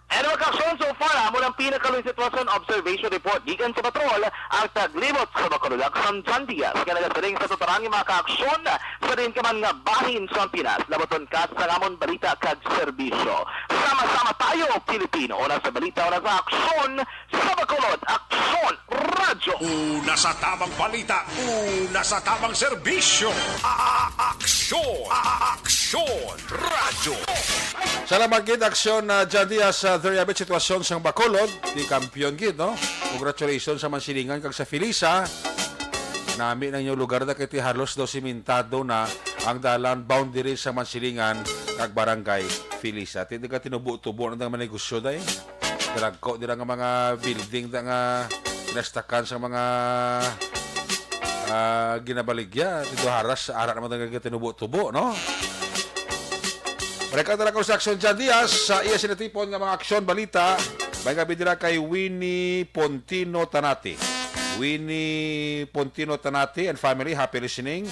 Ano ang aksyon so far, ah, mula ang pinakaluy sitwasyon, observation report, gikan sa patrol, ang taglibot sa Bacolod, Aksyon John Diaz, nga nagasiring sa tutarang yung mga kaaksyon sa diin ka man nga bahin sa Pinas. Labaton ka sa amon balita kag serbisyo. Sama-sama tayo, Pilipino. Una sa balita, una sa aksyon, sa Bacolod, Aksyon Radyo. Una sa tamang balita, una sa tamang serbisyo. A-, a-, aksyon, a-, a-, aksyon, Radyo. Salamat gid, Aksyon, ah, John Diaz, sa Duriabit, sitwasyon sang Bacolod, di kampiyon gid, no? Congratulations sa Mansilingan kag sa Felisa. Nami na inyong lugar na kay ti halos daw simentado na ang dalan boundary sa Mansilingan kag Barangay Felisa. Ti di ka tinubo-tubo na ang mga negosyo, day. Dalagko dira nga mga building da nga pinastakan sa mga, ah, ginabaligya. Dito haras, ara naman talaga tinubo-tubo, no? Rekata lang ko sa Aksyon John Diaz, sa iya sinatipon nga mga aksyon, balita. May gabi dira kay Winnie Pontino Tanati. Winnie Pontino Tanati and family, happy listening.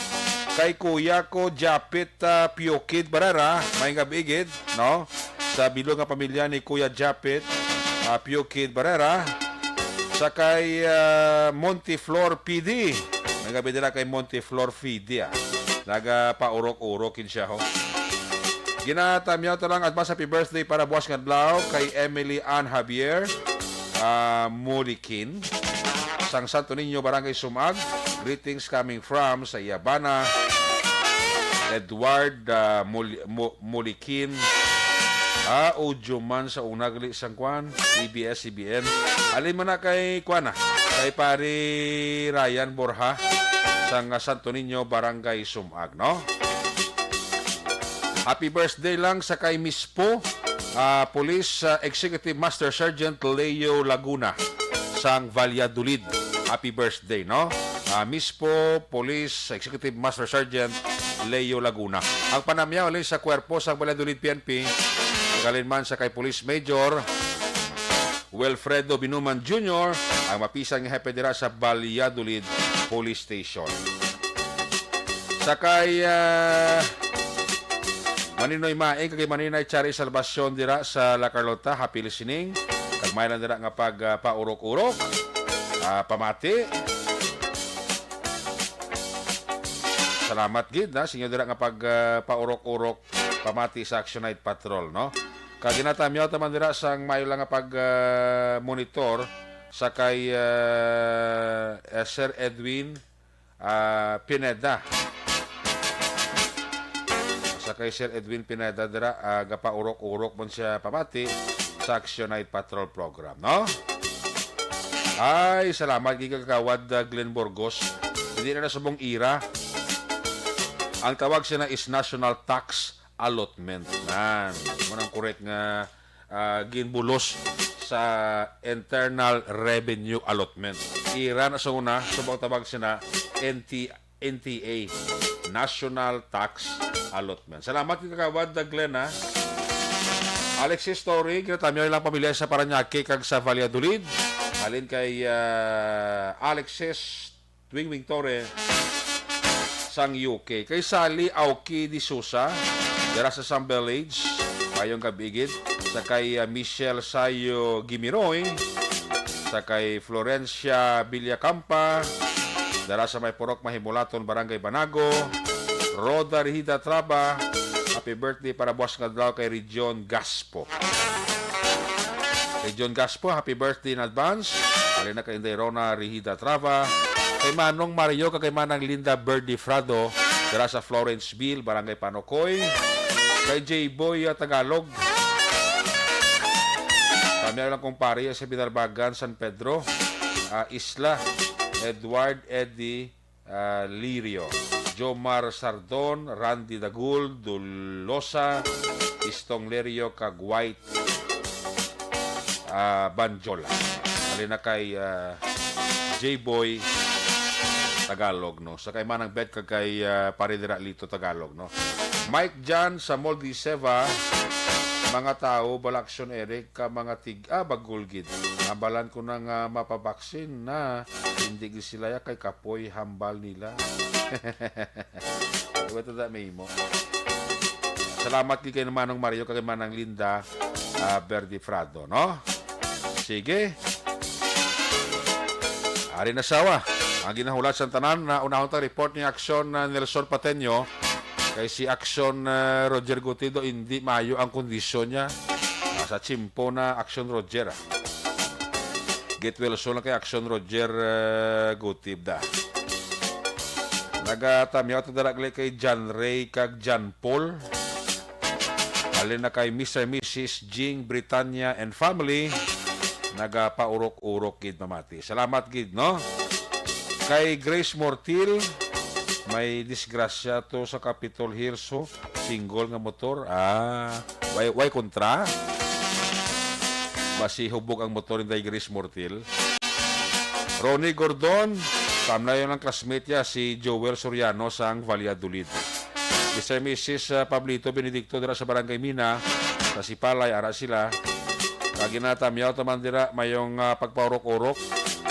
Kay Kuya ko, Japit, ah, Piokid Barrera, may gabi gid, no? Sa bilog nga pamilya ni Kuya Japit, ah, Pio Kid Barrera, sa kay, ah, Monteflor P D. May gabi nila kay Monteflor P D, ah. Nagapaurok-urok yun siya, ho. Ginatamyaw ta lang advance happy birthday para buwas nga adlaw kay Emily Ann Javier, ah, Mulikin. Sang Santo Niño, Barangay Sumag. Greetings coming from sa Yabana. Edward, ah, Mul-, Mu-, Mulikin. Ah, audio man sa unag li sang kwan, A B S C B N. Alin man na kay kwan, ah, kay pare Ryan Borja. sang, ah, Santo Niño, Barangay Sumag, no? Happy birthday lang sa kay Mispo, ah, Police, ah, Executive Master Sergeant Leo Laguna sang Valladolid. Happy birthday, no? Ah, Mispo Police Executive Master Sergeant Leo Laguna. Ang panamyaw halin sa kwerpo sang Valladolid P N P, galing man sa kay Police Major Wilfredo Binuman Junior, ang mapisan nga hepe dira sa Valladolid Police Station. Sa kay, ah, Maninoy Maing, kag kay Maninay Chari Salvacion dira sa La Carlota, happy listening. Kag may lang dira nga pag, ah, paurok-urok, ah, pamati. Salamat gid na sa inyo dira nga pag, ah, paurok-urok, pamati sa Action Night Patrol, no? Kag ginatamyaw ta man dira sang maayo lang nga pag, ah, monitor sa kay, ah, eh, Sir Edwin, ah, Pineda. Sa kay Sir Edwin Pineda dira, ah, gapaurok-urok man siya pamati sa Action Night Patrol Program, no? Ay, salamat gid, Kagawad, ah, Glenn Burgos. Hindi na nasubong ira. Ang tawag siya na is national tax allotment. Nan, mo nang correct nga, ah, ginbulos sa internal revenue allotment. Ira na sa una, subong tawag siya na N T, N T A, National Tax Allotment. Salamat kay Kagawad Glenn, ha. Alexis Story, ginatamyaw ilang pamilya sa Parañaque kag sa Valladolid. Halin kay, ah, Alexis Wingwing Torre sang U K. Kay Sally Aoki de Sousa, dira sa Sambales, mayong gab-i gid. Sa kay, ah, Michelle Sayo Gimiroy, sa kay Florencia Villacampa, dira sa may Purok Mahimulaton, Barangay Banago. Rhoda Rihida Traba, happy birthday para buwas nga adlaw kay Region Gaspo. Region Gaspo, happy birthday in advance. Halin na kay Inday Rona Rihida Traba, kay Manong Mario, kag kay Manang Linda Birdie Frado, dira sa Florenceville, Barangay Panocoy. Kay J Boy, ah, Tagalog. Kami lang, kumpare, sa Binarbagan, San Pedro, ah, Isla, Edward, Eddie, ah, Lirio, Jomar Sardon, Randy Dagul, Dulosa, Istong Lirio, kag White, ah, Banjola. Halin na kay, ah, J-Boy Tagalog, no? Sa kay Manang Bet kag kay, ah, Pare Dira Lito Tagalog, no? Mike Jan sa Moldi Seva, mga tao, bala Action Eric, ka mga tig-, ah, bagol gid. Hambalan ko na nga mapabaksin na, hindi gid sila ya kay kapoy hambal nila. Wala ta may mo. Salamat gid kay Manong Mario kag Manang Linda, ah, Verdi Frado, no? Sige. Ari na sawa. Ang ginahulat sa tanan na unahon ta report ni Action, ah, Nelson Pateño. Kay si Action, ah, Roger Gutido, hindi maayo ang kondisyon niya. Ah, sa tsimpo na Action Roger, ah. Get well soon lang kay Action Roger, ah, Gutib da. Nagatamyaw ta dara gali kay John Ray kag John Paul. Halin na kay Mister Missus Jing Britannia and family. Nagapaurok-urok gid, mamati. Salamat gid, no? Kay Grace Mortil, may disgrasya to sa Capitol Hill, so single nga motor. Ah, way, way kontra. Basi hubog ang motor ni Grace Mortil. Ronnie Gordon, tamnayon ang classmate niya, si Joel Soriano sang Valladolid. Mister Missus, ah, Pablito Benedicto dira sa Barangay Mina, sa Sipalay, ara sila. Kag ginatamyaw ta man dira, mayong, ah, pagpaurok-urok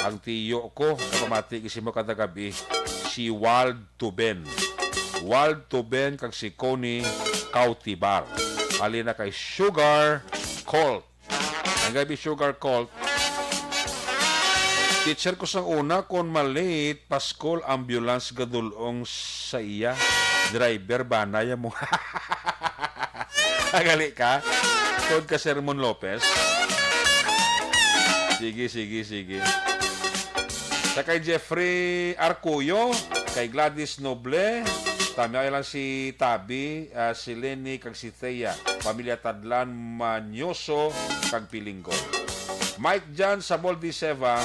ang tiyo ko, kapamati gisimo kada gabi, si Wald Tuben. Wald Tuben kag si Connie Cautivar. Halin na kay Sugar Cult. Ang gabi, Sugar Cult. Teacher ko sang una, kon malate, paskol, ambulance gadulong sa iya. Driver, bana ya mo. Nagali ka? Tod ka, Sermon Lopez. Sige, sige, sige. Sa kay Jeffrey Arcuyo, kay Gladys Noble, tamyaw lang si Tabi, ah, si Lenny, kag si Thea, pamilya Tadlan, Manyoso, kag Pilinggo. Mike Jan sa Boldiseva,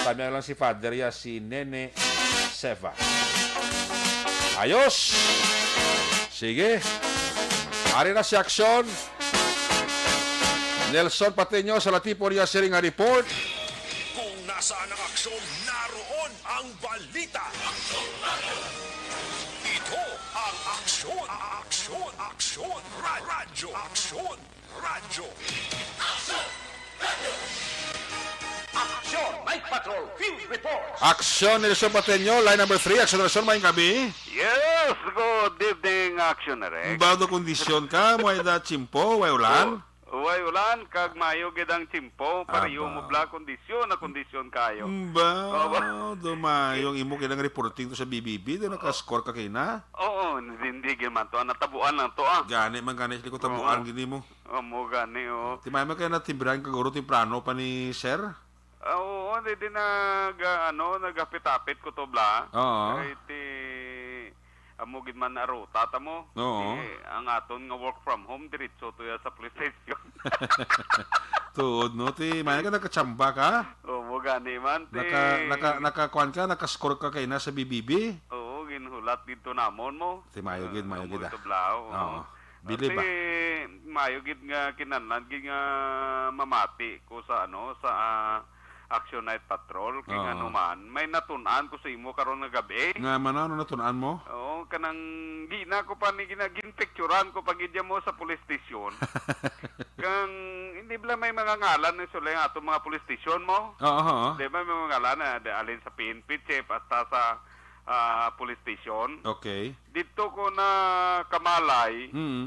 tamyaw lang si Father ya, si Nene, Seva. Ayos! Sige. Ari na si Aksyon. Nelson Patiño sa Latipo niya siring nga report. Kung nasaan ang aksyon, naroon ang balita. Ito ang Aksyon, Aksyon, Aksyon, Ra- Radyo, Aksyon, Radyo. Aksyon, Night Patrol, Field Report. Aksyon, Nelson Pateño, line number three. Aksyon, Nelson, maayong gabi. Yes, good evening, Aksyon Rex. Bado kondisyon ka, way da tiyempo, way ulan? Oh, way ulan, kag maayo gid ang tiyempo, pareho mo bala, kondisyon na kondisyon kayo. Ba, oh, ba? Dumayo ang imo kinang reporting to sa B B B, do naka-score ka kina? Oo, hindi, hindi gid man to, ah, natabuan lang to, ah. Gani man, gani, sila ko tabuan, oo, gini mo. Amo gani, oh. Ti may man kay natimbrahan ka guro temprano pa ni sir? Ah, oo, di, di nag, ah, ano, nagapit-apit ko to bala. Oo. Kay ti, amo gid man na ruta ta mo. Oo. Ti, ang aton nga work from home, diretso to ya sa police station. Tuod, no? Ti, may ka nagkachamba ka? Oo, mo gani man, ti. Naka, naka, nakakuan ka, nakascore ka kay na sa B B B? Oo, ginhulat dito namon mo. Ti, mayo gid, ah, mayo gid, amo ah. Ito bala, oo. Oo. Bili ba? Ate, maayo gid nga kinahanglan gid nga mamati ko sa, ano, sa, ah, Action Night Patrol. Kay, oo, ngano man, may natun-an ko sa imo karon nga gab-i. Nga man, ano natun-an mo? Oo, kanang gina ko pa ni gina, ginpicturan ko pa gid mo sa police station. Kang, hindi bala may mga ngalan ni sulay nga ato mga police station mo? Oo, oo. Di ba may mga ngalan na, di, alin sa P N P chief hasta sa, ah, police station? Okay. Dito ko na kamalay, mm,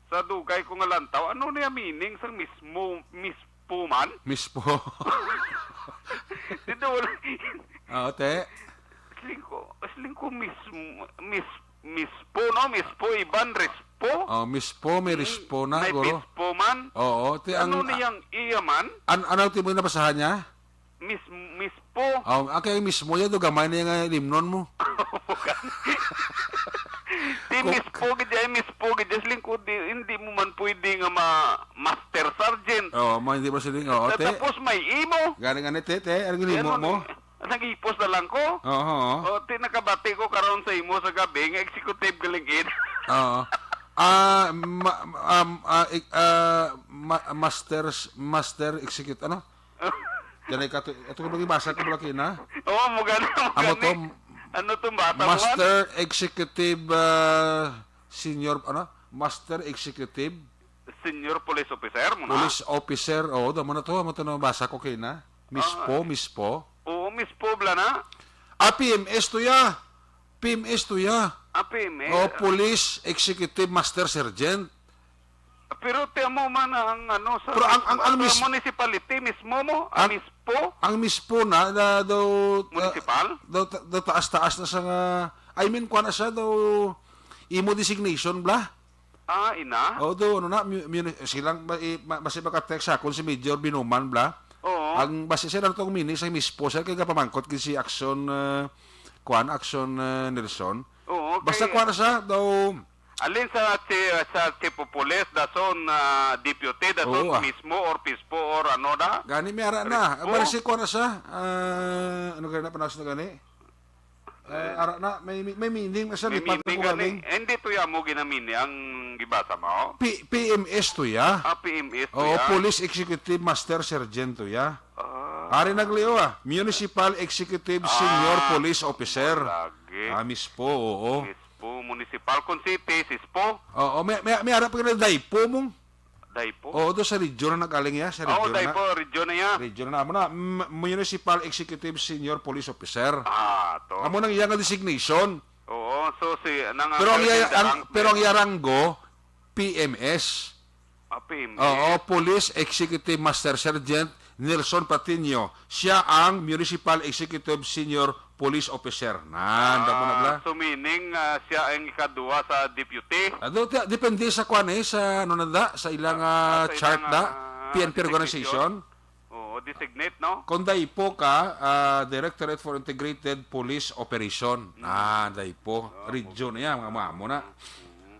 sa dugay ko nga lantaw, ano niya meaning sang mismo, mispo man? Mispo. Dito wala. Oo, te. Siling ko, siling ko mismo, mis-, mispo, no? Mispo, iban, respo? Oh, mispo, may, mm, respo na, may guro. Mispo man? Oo, te, ano ang, niyang iya man? An-, ano ti mo nabasahan niya? Mis-, mispo. Oh, ang kay mismo yan, do gamay na yung, ah, limnon mo. Di kung mispo gid, ay mispo gid, sa lingkod, di, hindi mo man pwede nga ma-, master sergeant. Oo, ma-, hindi mo siling, oo, te. Tapos may imo. Gani, gani, te, te, ang imo mo? Nag-ipos na lang ko. Oo, oo. O, ti nakabati ko karon sa imo sa gabi nga executive galing id. Oo. Ah, ma-, um, ah, ik-, ah, ma-, master, master execute, ano? Ganay ka to, ito ko bang ibasa ko bala kina? Oo, mo gani, mo gani. Amo to, ano to, bata mo, Master Executive, ah, Senior, ano? Master Executive? Senior Police Officer mo na? Police Officer, oo, damo na to, amo to nabasa ko kina. Mispo, ah, mispo. Oo, mispo bala na. Ah, P M S to ya. P M S to ya. Ah, P M S. Oh, Police Executive Master Sergeant. Pero ti amo man ang ano sa, pero ang, ang, ang sa mis-, municipality mismo mo, ang, ang mispo? Ang mispo na, na daw, uh, municipal? Daw, ta-, daw taas-taas na sa nga, I mean, kuha na siya daw, imo designation bala. Ah, ina? O, do, ano na, mu-, muni-, silang, ba, i-, ma-, basi maka-text sa akon si Major Binuman bala. Oo. Ang, basi siya lang itong mini sa mispo, sir, kay kapamangkot gid si Action, uh, kuan, Action, uh, Nelson. Oo, basta okay. Kuan na siya, daw. Alin sa chi-, sa Chief of Police, dason, ah, Deputy, dason, oo, ah, mismo, or P S P O, or ano da? Gani, may ara na. Respo? Basta si kuan na siya. Ah, ano gani na, panawas na gani? Eh, ara na, may, may meaning na siya, may lipat na meaning po gani. Galing. Eh, hindi to ya mo ginamini ang gibasa mo? P-, P M S to ya. Ah, P M S to ya. Oo, Police Executive Master Sergeant to ya. Ah. Ari nagliyo, ah. Municipal Executive Senior, ah, Police Officer. Lagi. Ah, mispo, oo. Mispo, municipal. Kung city, sispo. Oo, may, may, may ara pa ka na daypo mong. Daypo? Oo, do sa region na nagaling ya, sa region na. Oo, daypo, region na ya. Region na. Amo na, m-, Municipal Executive Senior Police Officer. Ah, to. Amo nang iya nga designation. Oo, so si, nang, pero ang iya, ang, pero ang iya ranggo, P M S. Ah, P M S. Oo, Police Executive Master Sergeant Nelson Patiño. Siya ang Municipal Executive Senior Police Officer. Nan, damo na bala. Ah, so meaning, ah, siya ang ikaduha sa deputy? Ah, do-, ti-, depende sa kwan eh, sa ano na da, sa ilang, ah, sa chart ilang, da, ah, P N P organization. Oo, designate, no? Kung daypo ka, ah, Directorate for Integrated Police Operation. Mm. Ah, daypo. Ah, region na yan, mga mamo na. Mm.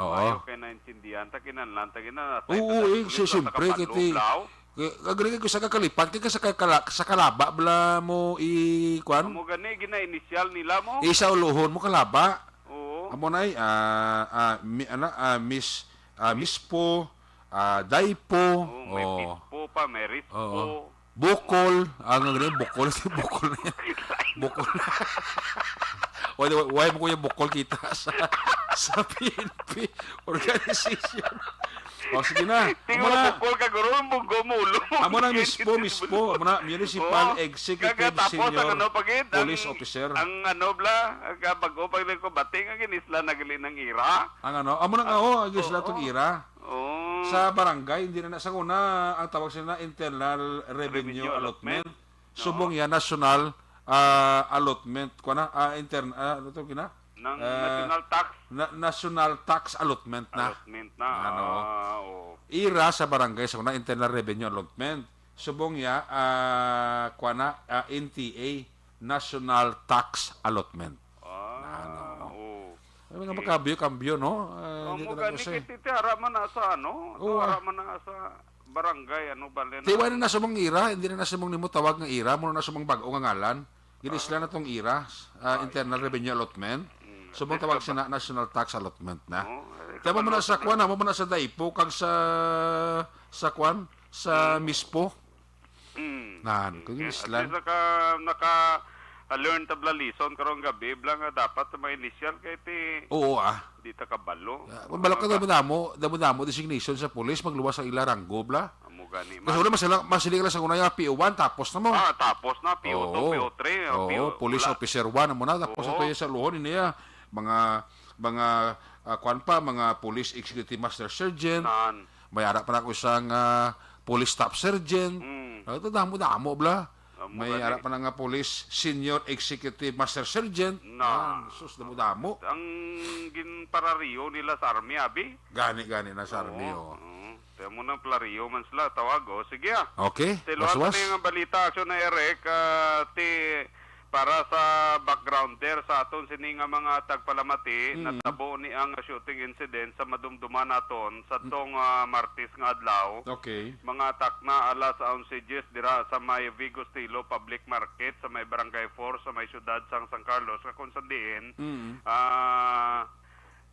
Oo. Maayo kay naintindihan ta, kinahanglan ta, kinahanglan ta, oo, eh, siyempre, kay ti, Kay, kag lagi ko sa kakalipat, kay sa kakala-, sa kalaba bala mo i-, kuan? Amo gani, gina-initial nila mo. Isa ulohon mo kalaba. Oo. Amo na ay, ah, ah, mi-, ana, ah, Miss, ah, Mispo, ah, Daipo. Oo, may Oh. Pispo pa, may Rispo. Oo. Bukol. Ah, nga gani, Bukol. Bukol na yan. Bukol. Why, why, why mo kuya Bukol kita sa, sa P N P organization? O, sige na. Tingnan Amo mo, na. Bukol ka, guro, ang bunggo mo, ulo mo. Amo na, Mispo, Mispo. Amo na, Municipal Oo. Executive Kagapos ang Senior ano, pagid, ang, Police Officer. Ang ano, bla, ang bag-o pa rin ko, bating ang ginisla na gali ng ira. Ang ano, amo na nga, Ah, oh, ang ginisla oo. tong ira. Oo. Sa barangay, hindi na, na, sa una, ang tawag sila na internal revenue Revenue allotment. allotment. Subong Oo. yan, national, ah, allotment. Kuha na, ah, intern-, ah, ano to, kina? Ng Ah, national tax. na-, national tax allotment na. Allotment na. Ano? Ah, oo. Ira sa barangay, sa una, internal revenue allotment. Subong ya, ah, kuha na, ah, N T A, national tax allotment. Ah, Ano? oo. Ay, mga Eh, makambyo-kambyo, no? Ah, Amo hindi talaga gani siya. kay titi, ara man na sa ano, Oo, to, ara ah. man na sa barangay, ano ba, Len? Di, wala na sa mong ira, hindi na na sa mong nimo tawag nga ira, muna na sa mong bag-o nga ngalan. Ginisla na tong ira, ah, Ah, internal revenue allotment. Mm, So, mong tawag siya na national tax allotment na. Oh, eh, Kaya mo muna sa kabalo kwan, na. mo muna sa Daipo, kag sa, sa kwan, sa Mm. Mispo. Mm. Nan, kung Okay. At islan. least naka, naka, ah, learn tabla lesson karong gabi, bla nga dapat sa mga initial kay ti Oo, ah. di ta kabalo. Ah, kung balo ka Mga damo-damo, damo-damo designation sa pulis, magluwas ang ila ranggo, bla. Amo gani Kasi man. wala, mas sila, mas sila lang sa una yung P O one, tapos na mo. Ah, tapos na, P O two, Oo. P O three, ah, Oo, P O, police wala. officer one, amo na, tapos Oo. ito yung sa luhon, ini, ah, mga, mga, ah, kwan pa, mga police executive master sergeant, Nan. may ara pa na ako isang, ah, police staff sergeant. Mm. Ah, ito, damo-damo, bla. Amo May gani. ara pa na nga police senior executive master sergeant. Na. Yan, sus, damo-damo. Ang ginparariyo nila sa army, abi? Gani, gani na sa army, Oo, oh. oo. Kaya mo nang plariyo man sila, tawag, oh. Sige, ah. Okay, Tiluan waswas. pa na yung balita, aksyon na Eric, ah, ti, para sa backgrounder sa aton sini nga mga tagpalamati, Mm. natabo ni ang shooting incident sa madumduman naton sa Mm. tong, ah, Martes nga adlaw. Okay. Mga takna alas onse diyes dira sa may Vigo Stilo Public Market sa may Barangay four sa may siyudad sang San Carlos, nga kung sandiin, Mm. ah,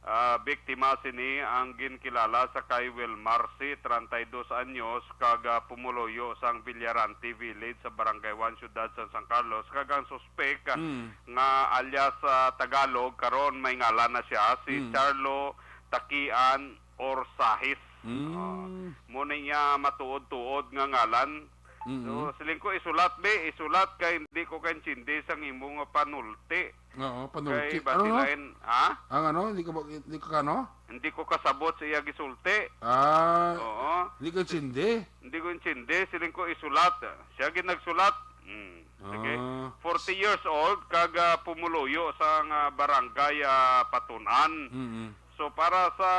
ah, biktima sini ang ginkilala sa kay Wilmar C, treinta y dos anyos, kag, ah, pumuluyo sang Villarante Village sa Barangay one, siyudad sa San Carlos, kag ang suspek, ah, Mm. nga alias, ah, Tagalog, karon may ngalan na siya, si Mm. Charlo Takian Orsahis. Mm. Ah, mo na niya matuod-tuod nga ngalan. Mm-mm. So, siling ko, isulat, be, isulat kay hindi ko kaintindi sang imo nga panulti. Oo, panulti. Kay Ano, no? basilain, ha? Ang ano, hindi ka ba, hindi ka ano? Hindi ko kasabot sa iya gisulti. Ah, Oo. hindi ka intindi? Hindi ko intindi. Siling ko isulat. Siya gid nagsulat. Hmm. Sige. Ah. Forty years old, kag, ah, pumuluyo sa nga barangay, ah, Patunan. Mm-mm. So, para sa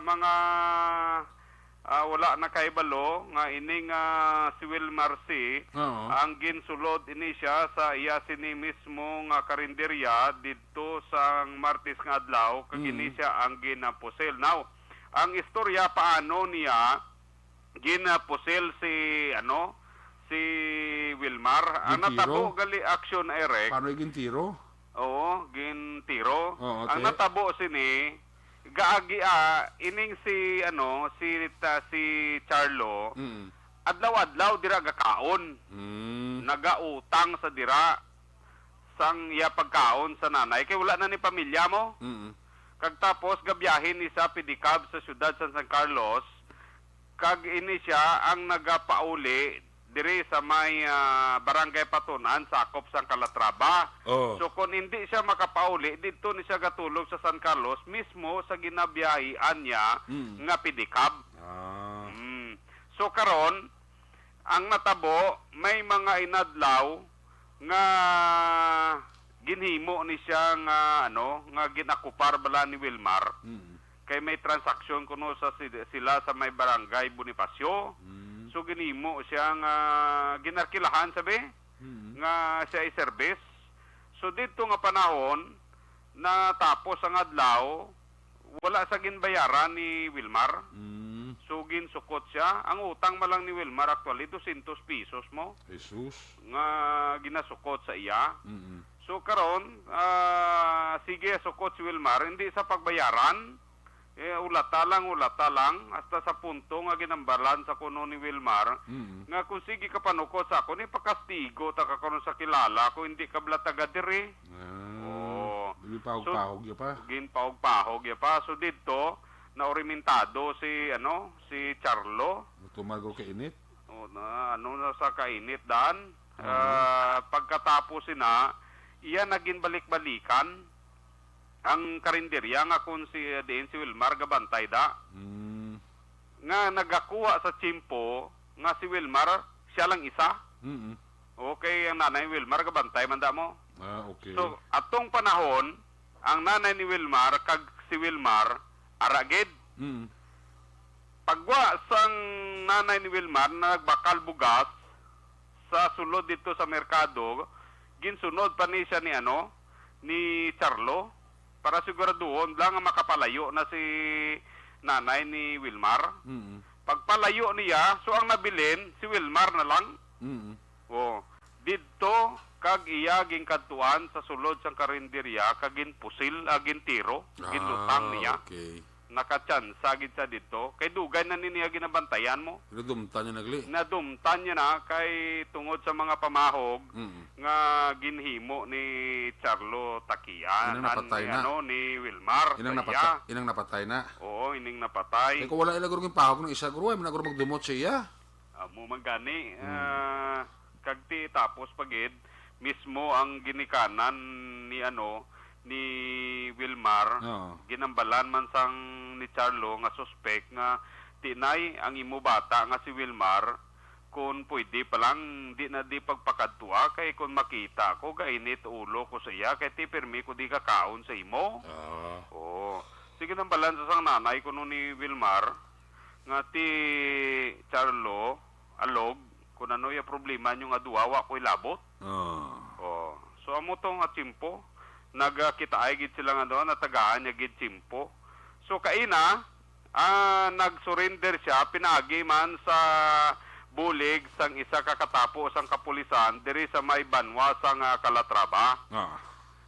mga, ah, wala nakahibalo nga ining, ah, si Wilmar C, Oo. ang ginsulod ini siya sa iya sini mismo nga karinderya didto sang Martes nga adlaw, kag Mm. ini siya ang ginapusil. Now, ang istorya paano niya ginapusil si, ano, si Wilmar. Ang Gintiro? natabo gali, aksyon, Eric. Paano yung gintiro? Oo, gintiro. Oo, Ang te. natabo sini, gaagi, ah, ining si, ano, si ta-, si Charlo, Mm. adlaw-adlaw dira gakaon. Mm. Nagautang sa dira sang iya pagkaon sa nanay, kay wala na ni pamilya mo. Mm. Kag tapos, gabiyahe ni sa pedicab sa siyudad sa San Carlos, kag ini siya ang nagapauli diri sa may, ah, Barangay Patunan, sakop sang Calatrava. Oh. So, kung hindi siya makapauli, didto ni siya gatulog sa San Carlos, mismo sa ginabiyahian niya Mm. nga pedicab. Ah. Mm. So, karon, ang natabo, may mga inadlaw nga ginhimo ni siya nga, ano, nga ginakupar bala ni Wilmar. Mm. Kay may transaksyon kuno sa si-, sila sa may barangay Bonifacio. Mm. So, ginhimo siya nga ginarkilahan, sabi, Mm. nga siya i-service. So, dito nga panahon, natapos ang adlaw, wala sa ginbayaran ni Wilmar. Mm. So, ginsukot siya. Ang utang man lang ni Wilmar, actually, dosyentos pesos mo Jesus. Nga ginasukot sa iya. Mm-mm. So, karon, ah, sige, sukot si Wilmar, hindi sa pagbayaran, eh, ulata lang, ulata lang, hasta sa punto nga ginambalan sa kuno ni Wilmar, Mm. nga kung sige ka panukot sa akon, ipakastigo ta ka karon sa kilala ko, hindi ka bala taga diri. Ah, Oo. Ginpahog-pahog So, ya pa. Ginpahog-pahog ya pa. So, didto, naorimentado si, ano, si Charlo. Tumago ka init? O, na, ano na sa kainit, Dan? Oo. Ah, pagkatapos sina, iya naging balik-balikan ang karinderya nga kung si, diin si Wilmar gabantay da. Mm. Nga nagakuha sa tiyempo nga si Wilmar, siya lang isa. Mm-mm. Okay, ang nanay ni Wilmar gabantay man da mo. Ah, okay. So, atong panahon, ang nanay ni Wilmar kag si Wilmar, ara gid. Mm. Pagwa sang nanay ni Wilmar, nagbakal bugas sa sulod dito sa merkado, ginsunod pa ni siya ni, ano, ni Charlo para siguraduhon lang nga makapalayo na si nanay ni Wilmar. Mm. Pagpalayo niya, so ang nabilin, si Wilmar na lang. Mm. Oh, didto kag iya ginkadtuan sa sulod sang karinderya kag ginpusil, ah, gintiro, ginlutang Ah, niya. Okay. Nakatsansa gid sa didto. Kay dugay na ni niya ginabantayan mo. Nadumtan niya nagli. Nadumtan niya na kay tungod sa mga pamahog Mm. nga ginhimo ni Charlo Takian. Inang napatay Ni, na. Ano, ni Wilmar Inang Saya. napata-, inang napatay na. Oo, ining napatay. Kay kung wala ila guro ginpahog ng isa, guro, ay man na guro magdumot siya. Amo man gani, Hmm. ah, kag ti tapos pa gid, mismo ang ginikanan ni, ano, ni Wilmar, Oo. ginambalan man sang ni Charlo nga suspek nga tinay ang imo bata nga si Wilmar, kun pwede pa lang, di na di pagpakadtua, kay kun makita ko, gainit ulo ko sa iya, kay ti pirmi ko di kakaon sa imo. Ah. Oo. Sige, nambalan sa sang nanay kuno ni Wilmar, nga ti Charlo, alog, kun ano ya problema nyo nga duwa, wa ko'y labot. Ah. Oh. So, amo to nga tiyempo. Nagkitaay gid sila nga duha, natagaan niya gid tiyempo. So, kaina, ah, nag-surrender siya, pinaagi man sa bulig sang isa ka katapo sang kapulisan diri sa may banwa sang, ah, Calatrava. Ah.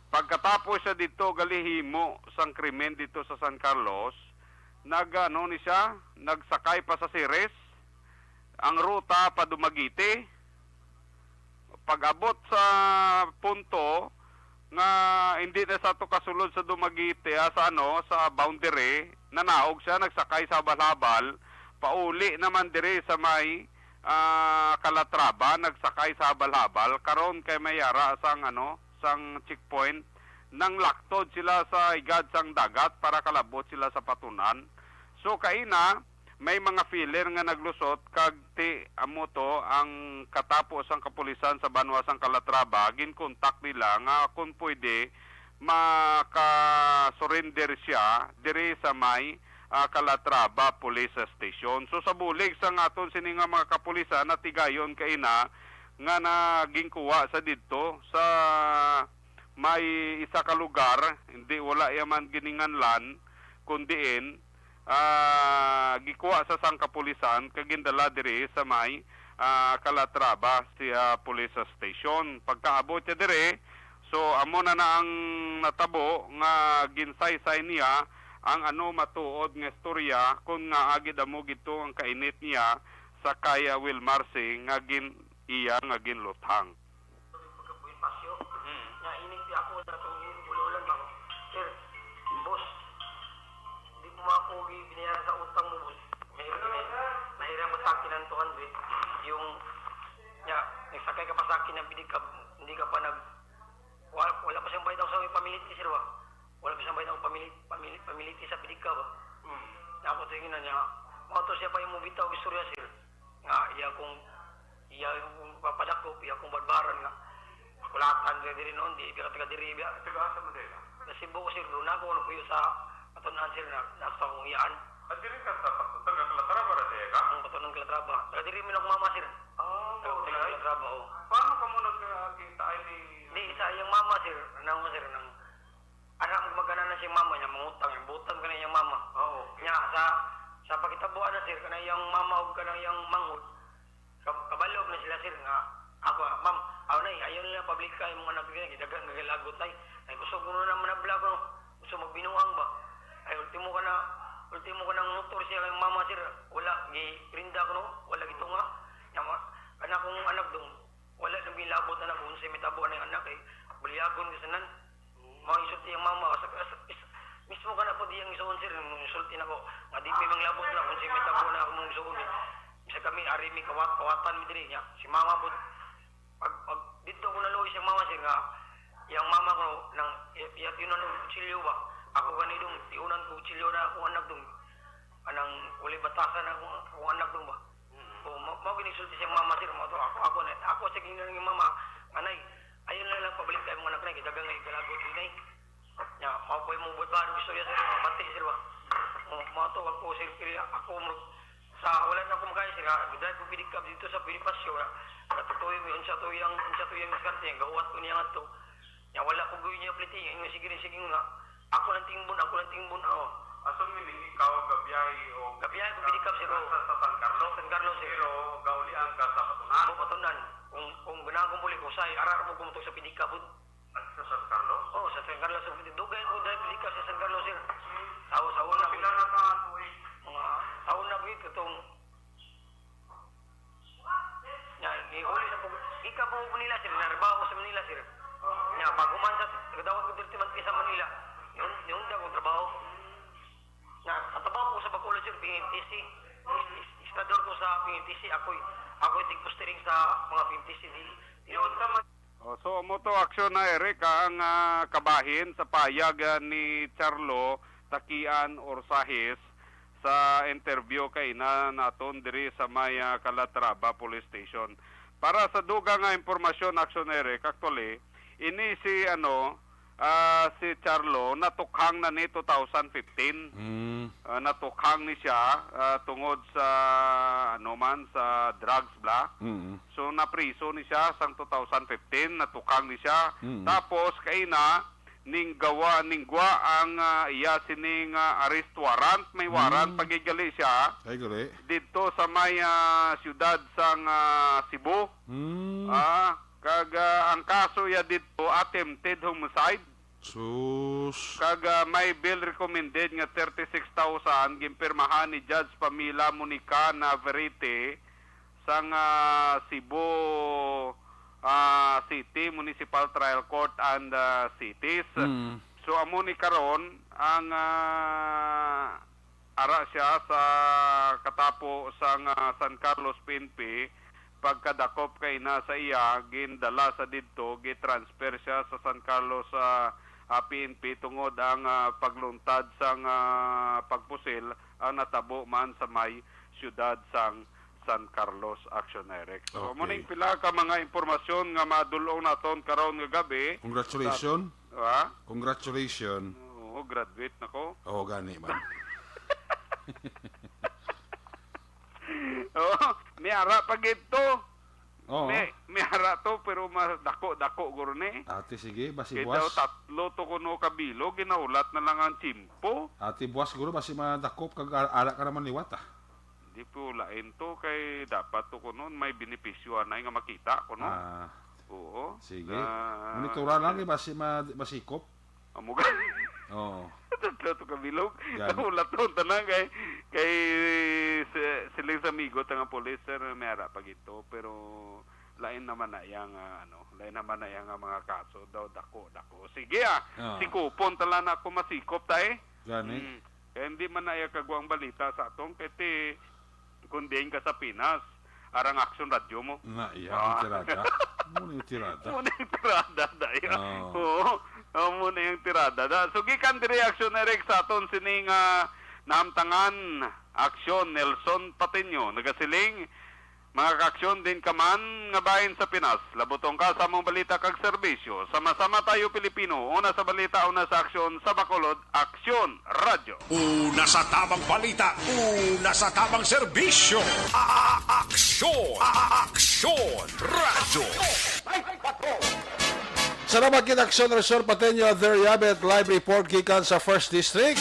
Pagkatapos siya dito galihimo sang krimen dito sa San Carlos, nag-ano ni siya, nagsakay pa sa Ceres, ang ruta pa Dumaguete. Pag-abot sa punto nga hindi na sa to kasulod sa Dumaguete, ah, sa ano, sa boundary, nanaog siya, nagsakay sa habal-habal, pauli naman diri sa may, ah, Calatrava, nagsakay sa habal-habal. Karon kay may ara sang ano, sang checkpoint, nang laktod sila sa higad sang dagat para kalabot sila sa Patunan. So, kaina, may mga feeler nga naglusot kag ti amo to ang katapo sang kapulisan sa banwa sang Calatrava, ginkontak nila nga kung pwede maka-surrender siya diri sa may, ah, Calatrava Police Station. So, sa bulig sang aton sini nga mga kapulisan, natigayon kaina nga nagingkuha sa didto sa may isa ka lugar, hindi, wala ya man gininganlan, kun diin, ah, gikuha sa sang kapulisan kag gindala diri sa may, ah, Calatrava si, ah, Police Station. Pagkaabot niya diri, so, amo na na ang natabo nga ginsaysay niya ang ano matuod nga istorya kun ngaa gid amo gid to ang kainit niya sa kay, ah, Wilmar Singh nga gin-, iya nga ginluthang. Pagka Bonifacio, Mm. nga inig di ako na itong ulo-ulan ba? Sir, boss, di mo ako gi-, binayaran sa utang mo, boss. Mahirap na, mahirap mo sa akin ang two hundred. Yung, ya, nagsakay ka pa sa akin ng binig ka, hindi ka pa nag-, wala, wala pa siyang bayad ako sa pamilya ni sir ba? Wala pa siyang bayad ako pamilya, pamilya, pamilya sa binig ka ba? Mm. Na ako tingin na niya, mao to siya pa yung mubitaw, istorya, sir. Nga, iya kong, iya kong papadakop, iya kong badbaran nga. Kulatan ka diri noon, di ka taga diri, biya. Taga asa mo diri? Na Cebu ko, sir. Doon ako, ano po yun sa Patunan, sir, na, na sa kong iyaan. Ah, diri ka sa Patu-, taga Calatrava ra diay ka? Ang Patunan, Calatrava. Taga diri, minok mama, sir. Ah, Taga, oo, taga right. Calatrava, oh. Paano ka mo nagkita ay ni Di, sa iyang mama, sir. Nang, sir, nang, anak, magmagana na siyang mama niya, mangutang, yung butang ka na iyang mama. Ah, okay. Niya, sa, Sa pakitabo ana, sir, kana iyang mama ug kana iyang manghod, kab-, kabalo na sila, sir, nga ako, ah, "Ma'am, aw, nay, ayaw na lang pablika imong anak, nay, daghan nga galagot, nay. Ay, kusog mo na manabla ko, no? Gusto magbinuang ba? Ay, ultimo ka na, ultimo ka ng motor siya kay mama, sir. Wala, girinda ko, no? Wala gitunga. Nya, ma-, kana kong anak dong, wala nang gilabot na kung unsay mitabo na yung anak, eh. Balyagon ko sa nan." Mga insulti ang mama, sa, sa, is-, mismo ka na po diyang isuon, sir, yung insulti na ko. Nga di may manglabot na kung si may tabo na akong isuon, eh. Bisa kami, ari mi kawat, kawatan mi diri niya. Si mama po, pag, pag, dito ko naluoy sa mama, sir, nga, yung mama ko, nang, y-, y-, yun ang kutsilyo ba? Ako ganidong, tiunan ko kutsilyo na akong anak dong. Anang, wala batasan na akong, akong anak dong ba? Mm. O, ma-, mao gini sulti siyang mama, sir, mao to, ako, ako na, ako sa gingan nga mama, "Anay, ayun na lang, pabalik tayo mga anak, nay, kay daghang nga galagot din, nay." Nya, mao po yung mubot ba, ano istorya, sir, mabati, sir, ba? O, mao to, ako, sir, kaya ako, murag, sa, wala na akong makaya, sir, ha? Drive ko pedicab dito sa Bonifacio, ha? Katutuyo, yung sa tuyang, yung sa tuyang diskarte, yung gahuwat ko niya nga to. Nya, wala ko guyo niya pliti, yung sige rin, sige nga. Ako lang tingbon, ako lang tingbon, oh. Ason nga ning ikaw gabiyahe o Gabiyahe ko, pedicab, sir, oh. Sa, sa San Carlos? San Carlos, sir. Pero gaulian ka sa Patunan? Oh, Patunan. Kung, kung ganahan kong muli, kung say, ara mo kumutok sa pedicab, oh. At sa San Carlos? Oh, sa San Carlos, sa pedicab. Dugay ko dahil pedicab sa San Carlos, sir. Sa, sa una, Pila na ka tuig? Mga, sa una, wait, itong Nya, giuli na po. Ika po Manila, sir. Naribaw ko sa Manila, sir. Nya, pag human sa, nagdawat ko diri man sa Manila. Yun, yun daw akong trabaho. Nya, ang trabaho ko sa Bacolod, sir, P M T C. Is-, is-, Istador ko sa P M T C. Ako'y, ako'y tigpostering sa mga P M T C. Di, di Yun sa man. Oh, so, amo to, Aksyon na, Eric, ah, ang, ah, kabahin sa payag, ah, ni Charlo Takian Orsahis sa interview kay na naton diri sa may, ah, Calatrava Police Station. Para sa dugang nga impormasyon, Aksyon, Eric, actually, ini si, ano, ah, si Charlo, natukhang na ni two thousand fifteen. Mm. Ah, natukhang ni siya, ah, tungod sa, ano man, sa drugs bla. Mm. So, napriso ni siya sang two thousand fifteen, natukhang ni siya. Mm. Tapos, kaina, ning gawa, ning gwa ang, ah, iya sining, ah, arrest warrant. May warrant Mm. pagigali siya Ay, gali. didto sa may, ah, siyudad sang, ah, Cebu. Mm. Ah, kag, ah, ang kaso iya didto, attempted homicide. Sus. Kag, ah, may bail recommended nga thirty-six thousand ginpirmahan ni Judge Pamela Monica Navarrete sang, ah, Cebu, ah, City Municipal Trial Court and, ah, Cities. Mm. So, amo ni karon ang, ah, ara siya sa katapo sang, ah, San Carlos P N P, pagkadakop kaina sa iya, gindala sa didto, gitransfer siya sa San Carlos, ah, ah, P N P tungod ang, ah, pagluntad sang, ah, pagpusil ang natabo man sa may siyudad sang San Carlos, Action Direct. So, amo Okay. ning pila ka mga impormasyon nga madul-ong naton karon nga gabi. Congratulations. Sa, ha? Congratulations. Oo, graduate na ko. Oo, gani man. Oh, may ara pa gid to. Oo. May, may ara to, pero mas dako-dako guro ni. Ate, sige, basi Kay daw buwas. tatlo to kuno ka bilog, ginahulat na lang ang tsimpo. Ate, buwas guro, basi madakop kag ar-, ara ka naman liwat, ah. Di po, lain to, kay dapat to kuno, may benepisyo anay nga makita kuno. Ah. Oo. Sige. Ah, Monitora lang, eh. eh, basi ma-, masikop. Amo ka. Oo. Tatlo to ka bilog. Yan. Nahulat to tanan kay, kay si-, siling sa amigo ta nga pulis, sir, may ara pa gito, pero lain naman na iya nga, ano, lain naman na iya nga mga kaso daw, dako, dako. Sige, ah, Oo. si Kupon, tala na ako masikop, tay. Gani. Mm. Kaya hindi man na iya kagwang balita sa atong, kay ti, kung diin ka sa Pinas, arang Action Radio mo. Na, iya, Ah. ang tirada. Muna yung tirada. Muna yung tirada, dayo. Oo. Oo. Oo, muna yung tirada. Da, so, gikan diri Action Eric sa aton sining, ah, naamtangan Action Nelson Patino. Nagasiling, mga ka-aksyon din ka man nga bahin sa Pinas, labuton ka sa among balita kag serbisyo. Sama-sama tayo, Pilipino. Una sa balita, una sa aksyon, sa Bacolod, Aksyon Radyo. Una sa tamang balita, una sa tamang serbisyo. A-, a-, aksyon, a-, a-, aksyon, radyo. Salamat gid, Aksyon Resort Pateño. There you have it. Live report gikan sa First District,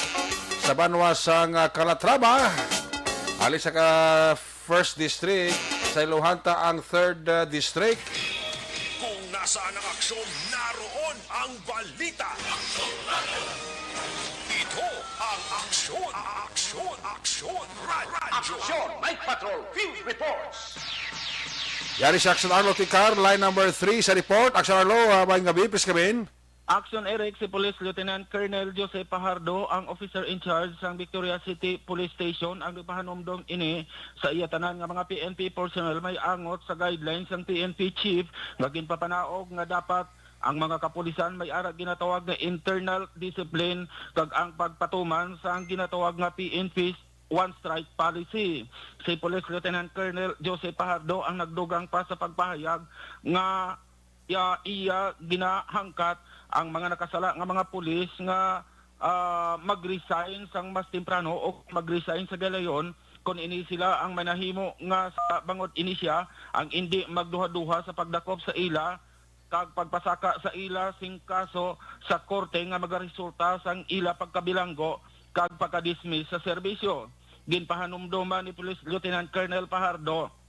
sa banwa sang, ah, Calatrava. Ali sa ka first district, sa iluhanta ang third, uh, district. Kung nasaan ang aksyon, naroon ang balita. Ito ang Aksyon, Aksyon, Aksyon Radyo. Aksyon, Night Patrol Field Reports. Yari si Aksyon Arlo Ticar, line number three sa report. Aksyon Arlo, uh, maayong gabi, please come in. Action Eric, si Police Lieutenant Colonel Jose Pajardo, ang officer in charge sang Victoria City Police Station, ang nagpahanumdom ini sa iya tanan nga mga P N P personnel may angot sa guidelines sang P N P chief nga ginpapanaog nga dapat ang mga kapulisan may ara ginatawag nga internal discipline kag ang pagpatuman sang ginatawag nga P N P one strike policy. Si Police Lieutenant Colonel Jose Pajardo ang nagdugang pa sa pagpahayag nga iya, iya ginahangkat ang mga nakasala nga mga pulis nga, ah, mag-resign sang mas temprano o mag-resign sa galayon kon ini sila ang manahimo nga sa bangod ini siya ang indi magduha-duha sa pagdakop sa ila kag pagpasaka sa ila sing kaso sa korte nga magaresulta sang ila pagkabilanggo kag pagkadismiss sa serbisyo. Ginpahanumdoman ni Police Lieutenant Colonel Pajardo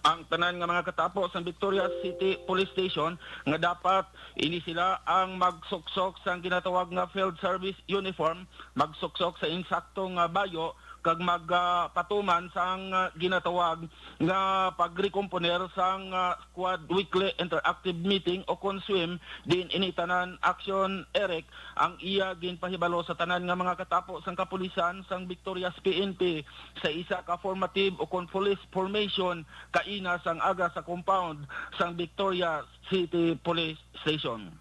ang tanan nga mga katapo sang Victoria City Police Station nga dapat ini sila ang magsuksok sang ginatawag nga field service uniform, magsuksok sa insakto nga bayo, kag magpatuman sang, ah, ginatawag nga pagrekomponer sang, ah, Squad Weekly Interactive Meeting o kon swim, diin ini tanan aksyon, Eric, ang iya ginpahibalo sa tanan nga mga katapo sang kapulisan sang Victorias P N P sa isa ka formative o kon police formation kaina sang aga sa compound sang Victoria City Police Station.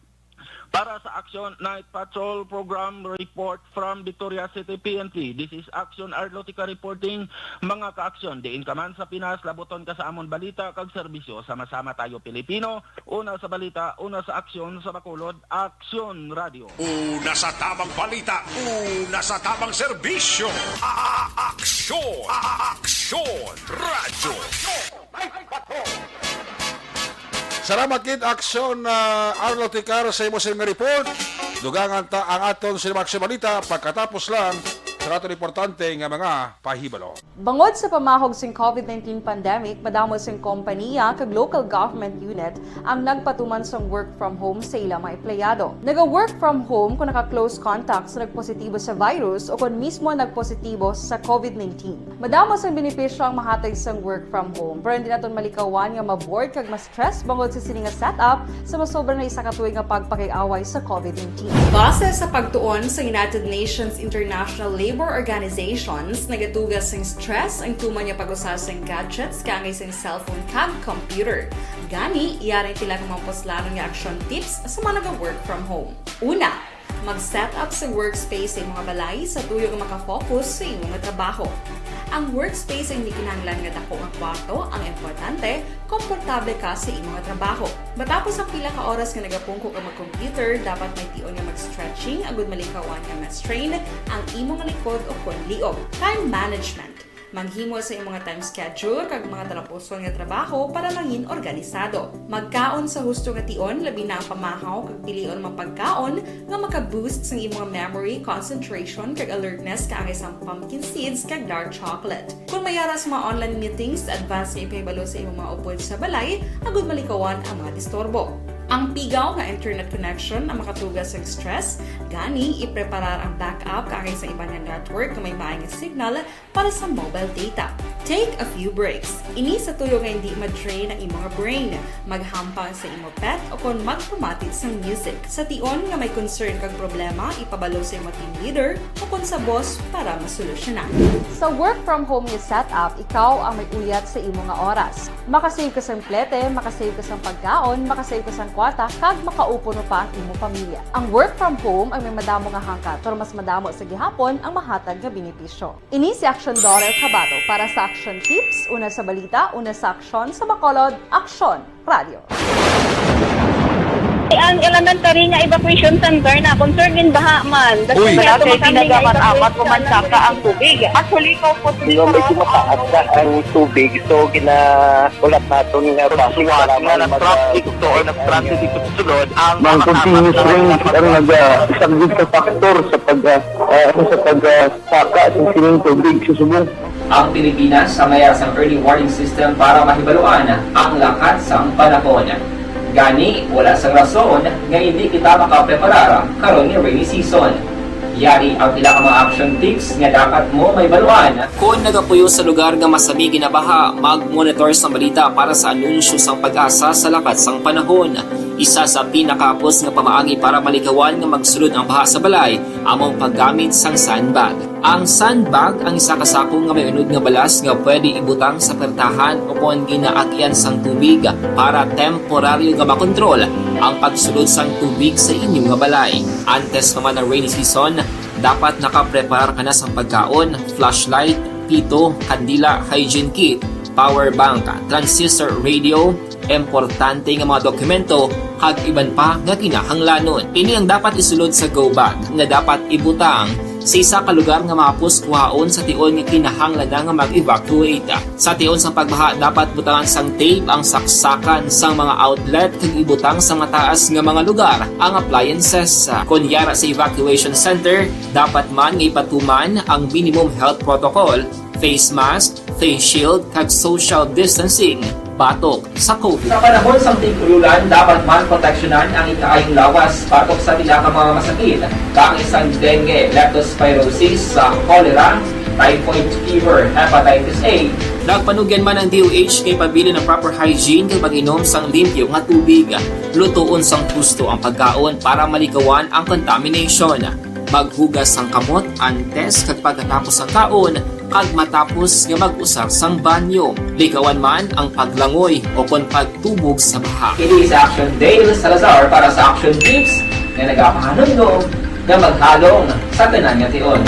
Para sa Action Night Patrol Program Report from Victoria City P N P, this is Action Arlotica reporting. Mga ka-aksyon, diin ka man sa Pinas, labuton ka sa amon balita kag serbisyo. Sama-sama tayo, Pilipino. Una sa balita, una sa aksyon, sa Bacolod, Aksyon Radio. Una sa tamang balita, una sa tamang serbisyo. A-, a-, aksyon, a-, a-, aksyon, radyo. Salamat gid, Aksyon, ah, Arlo Ticar, sa imo sing nga report. Dugangan ta ang aton sini nga aksyon balita pagkatapos lang sa aton importante nga mga pahibalo. Bangod sa pamahog sing covid nineteen pandemic, madamo sing kompaniya kag local government unit ang nagpatuman sang work from home sa ila mga empleyado. Naga-work from home kung naka-close contact sa nagpositibo sa virus o kon mismo nagpositibo sa covid nineteen. Madamo sang benepisyo ang mahatag sang work from home, pero hindi naton malikawan nga ma-bored kag ma-stress bangod sa sini nga setup sa masobra na isa ka tuig nga pagpakig-away sa covid nineteen. Base sa pagtuon sa United Nations International Labour Organizations, nagatuga sing stress ang tuman nga pag-usa sing gadgets kaangay sing cellphone kag computer. Gani, yari ang pila ka mga puslanon nga action tips sa mga naga-work from home. Una, mag-set up sa workspace sa imo nga balay sa tuyo nga maka-focus sa imo nga trabaho. Ang workspace ay hindi kinahanglan nga dako nga kwarto, ang importante, komportable ka sa imo nga trabaho. Matapos ang pila ka oras nga nagapungko ka mag-computer, dapat may tion nga mag-stretching agud malikawan nga ma-strain ang imo nga likod o kon liog. Time management. Maghimo sa imo nga time schedule kag mga talapuson nga trabaho para mangin organisado. Magkaon sa husto nga tion, labi na ang pamahaw kag pilion nga mga pagkaon nga maka-boost sang imo nga memory, concentration, kag alertness kaangay sang pumpkin seeds kag dark chocolate. Kung may ara sa mga online meetings, advance nga ipahibalo sa imo mga upod sa balay agud malikawan ang mga disturbo. Ang pigaw nga internet connection ang makatuga sang stress, gani ipreparar ang backup kaangay sa iban nga network nga may maayo nga signal para sa mobile data. Take a few breaks. Ini sa tuyo nga hindi ma-drain ang imo nga brain. Maghampang sa imo pet o kon magpamati sang music. Sa tion nga may concern kag problema, ipabalo sa imo team leader o kon sa boss para masolusyonan. Sa work from home nga setup, ikaw ang may uyat sa imo nga oras. Makasave ka sang plete, makasave ka sang pagkaon, makasave ka sang kwarta, kag makaupo no pa ang imo pamilya. Ang work from home ay may madamo nga hangkat, pero mas madamo sa gihapon ang mahatag nga benepisyo. Ini si Action Daughter Kabato para sa Action Tips, una sa balita, una sa aksyon, sa Bacolod, Aksyon Radio. Ang elementary nga evacuation center na concern in baha man. Uy. Wala kay ginagamat-amat, pumansaka ang tubig. Actually, ikaw po, medyo mataas na ang tubig. So, gina-, ulat naton nga traffic, nga nag-traffic to or nag-traffic dito sa sulod, ang continuous rain ang nag-, ah, isang big factor sa pag, ah, ah, sa pag, ah, saka sa sining tubig sa subong. Ang Pilipinas ang may sang early warning system para mahibaluan ang lakat sang panahon. Gani, wala sang rason nga hindi kita makapreparar karon nga rainy season. Yari ang pila ka mga action tips nga dapat mo mahibaluan. Kon nagapuyo sa lugar nga masami ginabaha, mag-monitor sang balita para sa anunsyo sang PAGASA sa lakat sang panahon. Isa sa pinakahapos nga pamaagi para malikawan nga magsulod ang baha sa balay amo ang paggamit sang sandbag. Ang sandbag ang isa ka sako nga may unod nga balas nga pwede ibutang sa pertahan o kon ginaagyan sang tubig para temporaryo nga makontrol ang pagsulod sang tubig sa inyo nga balay. Antes pa man ang rainy season, dapat nakapreparar ka na sang pagkaon, flashlight, pito, kandila, hygiene kit, power bank, transistor radio, importante nga mga dokumento, kag iban pa nga kinahanglanon. Ini ang dapat isulod sa go bag nga dapat ibutang sa isa ka lugar nga mahapos kuhaon sa tion nga kinahanglan na nga mag-evacuate. Sa tion sang pagbaha, dapat butangan sang tape ang saksakan sang mga outlet kag ibutang sa mataas nga mga lugar ang appliances. Kon yara sa evacuation center, dapat man nga ipatuman ang minimum health protocol, face mask, face shield, kag social distancing batok sa COVID. Sa panahon sang tig-ulan, dapat man proteksyonan ang ikaayong lawas batok sa pila ka mga masakit, kaangay sang dengue, leptospirosis, sa cholera, typhoid fever, hepatitis A. Nagpanugyan man ang D O H kay pabilin ang proper hygiene kag pag-inom sang limpyo nga tubig. Lutoon sang husto ang pagkaon para malikawan ang contamination. Maghugas sang kamot antes kag pagkatapos sang kaon kag matapos nga mag-usar sang banyo. Likawan man ang paglangoy o kon pagtubog sa baha. Kini si Action Dale Salazar para sa Action Tips nga nagapahanumdom nga maghalong sa tanan nga tion.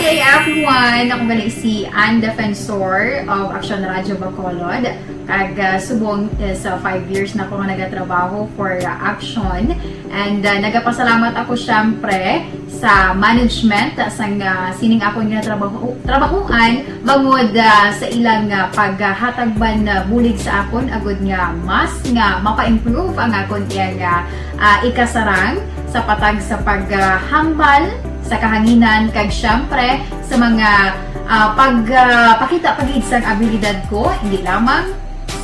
Okay, everyone. Ako gali si Ann Defensor of Action Radio Bacolod. Kag, ah, subong is, ah, five years na ko nga nagatrabaho for, ah, Action. And, ah, nagapasalamat ako, syempre, sa management, ah, sang, ah, sining akon nga trabaho, trabahuan, bangod, ah, sa ilang, ah, paghatag man, ah, bulig sa akon, agud nga mas nga mapa-improve ang akon iyang, ah, ah, ikasarang sa patag sa paghambal sa kahanginan, kag, syempre, sa mga, ah, pag, ah, pakita pa gid sang abilidad ko, hindi lamang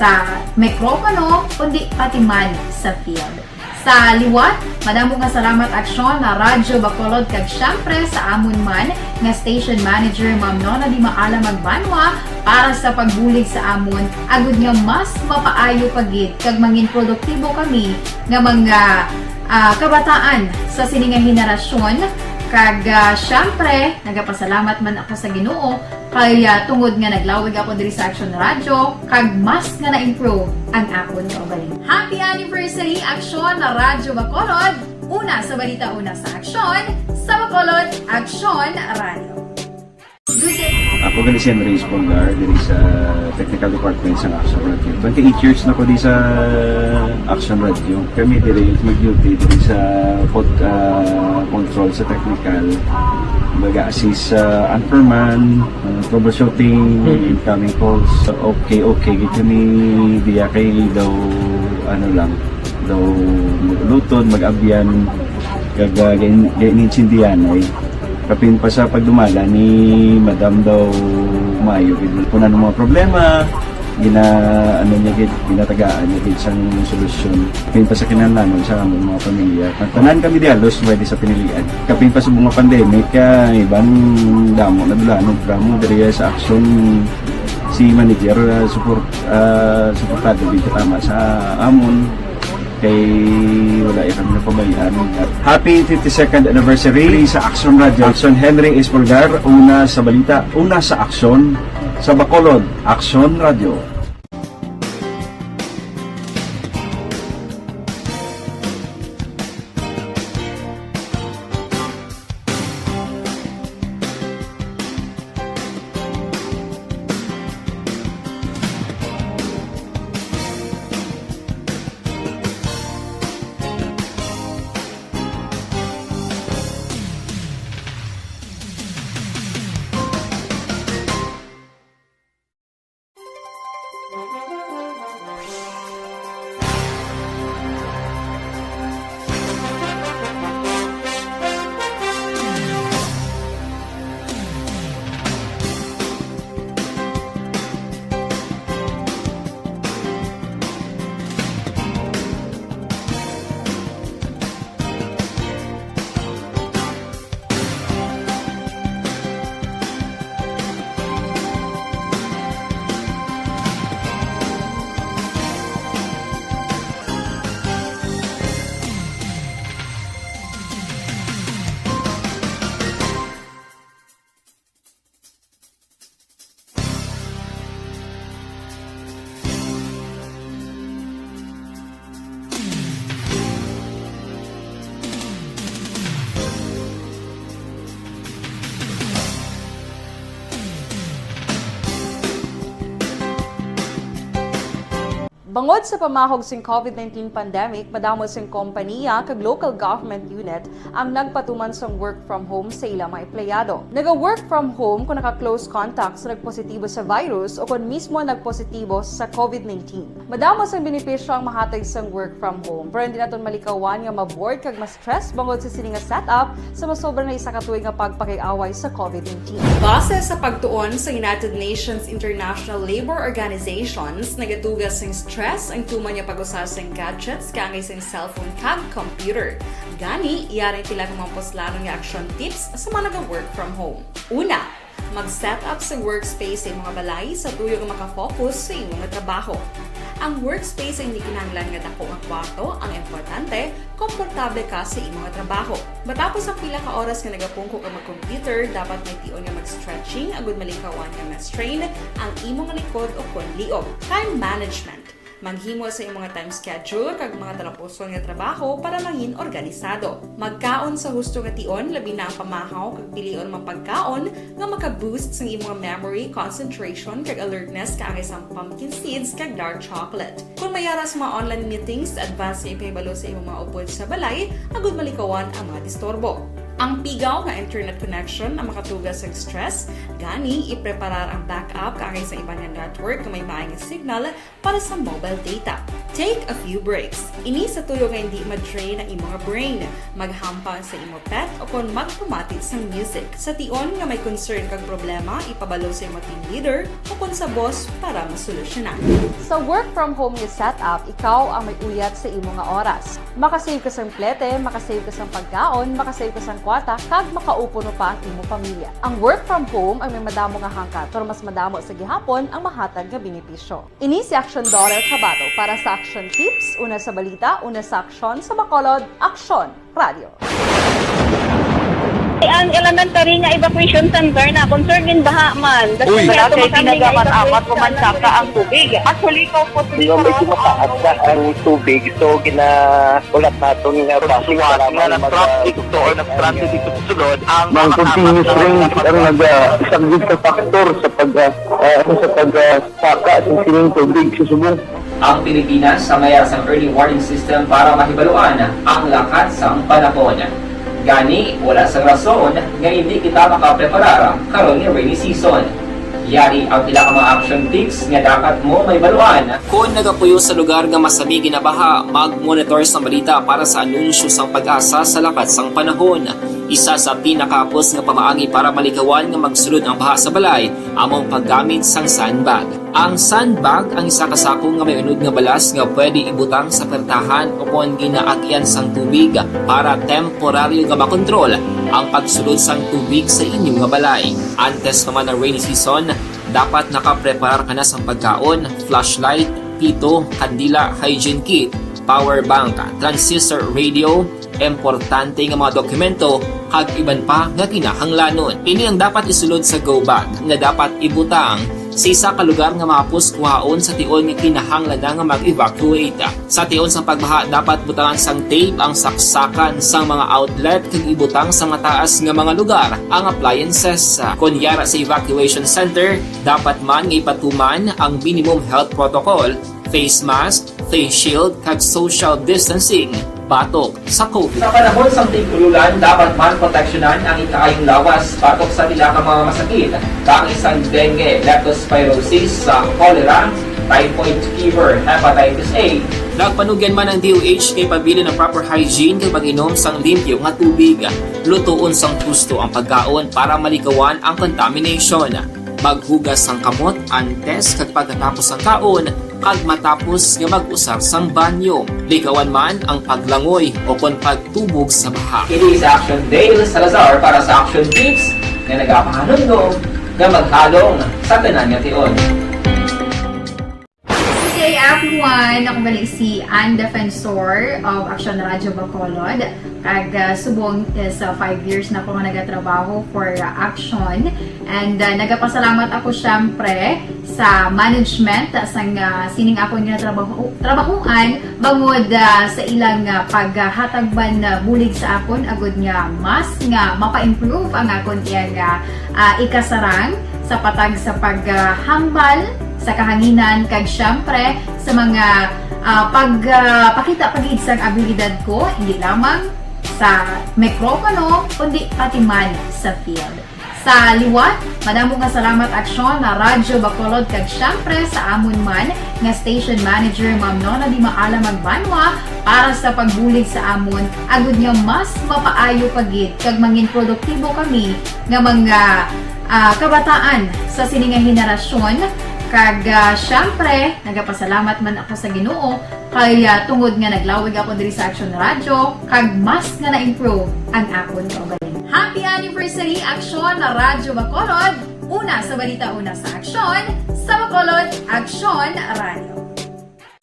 sa mikropono, kundi pati man sa field. Sa liwat, madamo nga salamat, Action Radyo Bacolod, kag, syempre, sa amon man nga station manager, Ma'am Nona Di Maala Magbanwa, para sa pagbulig sa amon, agud nga mas mapaayo pa gid kag mangin produktibo kami nga mga, ah, kabataan sa sini nga henerasyon. Kag, ah, syempre, nagapasalamat man ako sa Ginoo kay, ah, tungod nga naglawig ako diri sa Action Radio, kag mas nga na-improve ang akon kaugalingon. Happy anniversary, Action Radyo Bacolod! Una sa balita, una sa aksyon, sa Bacolod, Action Radio. Ako gali si Henry Espolgar, diri sa technical department sa Action Radio. Twenty-eight years na ko di sa Action Radio. Kami diri mag-duty diri sa pod, ah, control sa technical. Baga assist sa anchorman, ah, troubleshooting, incoming calls. Okay, okay, gid kami diya kay daw, ano lang, daw mag-ulutod, mag-abyan, kag, ah, gain-, gain-, gaintindihan, ay. Kapin pa sa pagdumala ni Madam daw maayo gid. Kung ano mga problema, gina, ano niya gid, ginatagaan niya gid sang solusyon. Kapin pa sa kinahanglanon sa among mga pamilya. Ang tanan kami di halos pwede sa pinilian. Kapin pa sa mga pandemic, ah, iban damo na dula, ano, damo diri sa Action si manager, ah, support, ah, suportado gid katama sa amon. Kay wala ya kami napabayaan. Happy fifty-second anniversary sa Action Radio. Action Henry Espolgar, una sa balita, una sa aksyon, sa Bacolod, Action Radio. Bangod sa pamahog sing COVID nineteen pandemic, madamo sing kompaniya kag local government unit ang nagpatuman sang work from home sa ila mga empleyado. Naga-work from home kung naka-close contact sa nagpositibo sa virus o kon mismo nagpositibo sa COVID nineteen. Madamo sang benepisyo ang mahatag sang work from home, pero hindi naton malikawan nga ma-bored kag ma-stress bangod sa sini nga setup sa masobra na isa ka tuig nga pagpakig-away sa COVID nineteen. Base sa pagtuon sa United Nations International Labour Organizations, nagatuga sing stress ang tuman nga pag-usa sing gadgets kaangay sing cellphone kag computer. Gani, yari ang pila ka mga puslanon nga action tips sa mga naga-work from home. Una, mag-set up sa workspace sa imong balay sa tuyo nga makafocus sa imong trabaho. Ang workspace ay hindi kinahanglan nga dako nga kwarto. Ang importante, komportable ka sa imong trabaho. Matapos ang pila ka oras nga nagapungko ka mag-computer, dapat may tion nga mag-stretching agud malikawan nga ma-strain ang imong likod o kon liog. Time management. Maghimo sa imong time schedule kag mga talapuson nga trabaho para mangin organisado. Magkaon sa husto nga tion, labi na ang pamahaw kag pilion mga pagkaon nga maka-boost sang imong memory, concentration, kag alertness kaangay sang pumpkin seeds kag dark chocolate. Kung may ara sa mga online meetings, advance nga ipahibalo sa imong mga upod sa balay agud malikawan ang mga disturbo. Ang pigaw nga internet connection ang makatuga sa stress, gani ipreparar ang backup kaangay sa iban nga network nga may maayong signal para sa mobile data. Take a few breaks. Ini sa tuyo nga hindi ma-drain ang imong brain. Maghampang sa imo pet o kon magpamati sang music. Sa tion nga may concern kag problema, ipabalo sa imo team leader o kon sa boss para masolusyonan. Sa work from home nga setup, ikaw ang may uyat sa imo nga oras. Makasave ka sang plete, makasave ka sang pagkaon, makasave ka sang kwarta, kag makaupo no pa ang imo pamilya. Ang work from home ay may madamo nga hangkat, pero mas madamo sa gihapon ang mahatag nga benepisyo. Ini si Action Daughter Kabato para sa Action Tips, una sa balita, una sa aksyon, sa Bacolod, Aksyon Radio. Ang elementary nga evacuation center na concern in baha man. Uy! Wala kay ginagamit-amat, kumansaka ang tubig. Actually, ikaw po, medyo mataas na ang tubig, so gina-, ulat naton nga base sa mga na-traffic to or na-stranded dito sa sulod ang mga continuous rain ang nag-, ah, isang big factor sa pag, ah, ah, sa pag, ah, saka sa sining tubig sa subong. Ang Pilipinas ang may sang early warning system para mahibaluan ang lakat sang panahon. Gani, wala sang rason nga hindi kita makapreparar karon nga rainy season. Yari ang pila ka mga action tips nga dapat mo mahibaluan. Kon nagapuyo sa lugar nga masami ginabaha, mag-monitor sang balita para sa anunsyo sang PAGASA sa lakat sang panahon. Isa sa pinakahapos nga pamaagi para malikawan nga magsulod ang baha sa balay amo ang paggamit sang sandbag. Ang sandbag ang isa ka sako nga may unod nga balas nga pwede ibutang sa pertahan o kon ginaagyan sang tubig para temporaryo nga makontrol ang pagsulod sang tubig sa inyo nga balay. Antes pa man ang rainy season, dapat nakapreparar ka na sang pagkaon, flashlight, pito, kandila, hygiene kit, power bank, transistor radio, importante nga mga dokumento, kag iban pa nga kinahanglanon. Ini ang dapat isulod sa go bag nga dapat ibutang sa isa ka lugar nga mahapos kuhaon sa tion nga kinahanglan na nga mag-evacuate. Sa tion sang pagbaha, dapat butangan sang tape ang saksakan sang mga outlet kag ibutang sa mataas nga mga lugar ang appliances. Kon yara sa evacuation center, dapat man nga ipatuman ang minimum health protocol, face mask, face shield, kag social distancing batok sa COVID. Sa panahon sang tig-ululan, dapat man proteksyonan ang ikaayong lawas batok sa pila ka mga masakit, kaangay sang dengue, leptospirosis, sa cholera, typhoid fever, hepatitis A. Nagpanugyan man ang D O H kay pabilin ang proper hygiene kag pag-inom sang limpyo nga tubig. Lutoon sang husto ang pagkaon para malikawan ang contamination. Maghugas sang kamot antes kag pagkatapos sang kaon, kag matapos nga mag-usar sang banyo. Likawan man ang paglangoy o kon pagtubog sa baha. Ini si Action Dale Salazar para sa Action Tips nga nagapahanumdom nga maghalong sa tanan nga tion. Good day, everyone. Ako gali si Ann Defensor of Action Radio Bacolod. Kag, ah, subong is, ah, five years na ko nga nagatrabaho for, ah, Action. And, ah, nagapasalamat ako, syempre, sa management, ah, sang, ah, sining akon nga trabaho, trabahoan, bangod, ah, sa ilang, ah, paghatag man, ah, bulig sa akon, agud nga mas nga mapa-improve ang akon iyang, ah, ah, ikasarang sa patag sa paghambal sa kahanginan, kag, syempre, sa mga, ah, pag, ah, pakita pa gid sang abilidad ko, hindi lamang sa mikropono, kundi pati man sa field. Sa liwat, madamo nga salamat, Aksyon na Radyo Bacolod, kag siyempre sa amon man nga station manager, Ma'am Nona Di Maala Magbanwa, para sa pagbulig sa amon, agud nga mas mapaayo pa gid kag mangin produktibo kami nga mga, ah, kabataan sa sini nga henerasyon. Kag, ah, siyempre, nagapasalamat man ako sa Ginoo kay, ah, tungod nga naglawig ako diri sa Aksyon Radyo, kag mas nga na-improve ang akon kaugalingon. Happy anniversary, Aksyon na Radyo Bacolod! Una sa balita, una sa aksyon, sa Bacolod, Aksyon Radyo.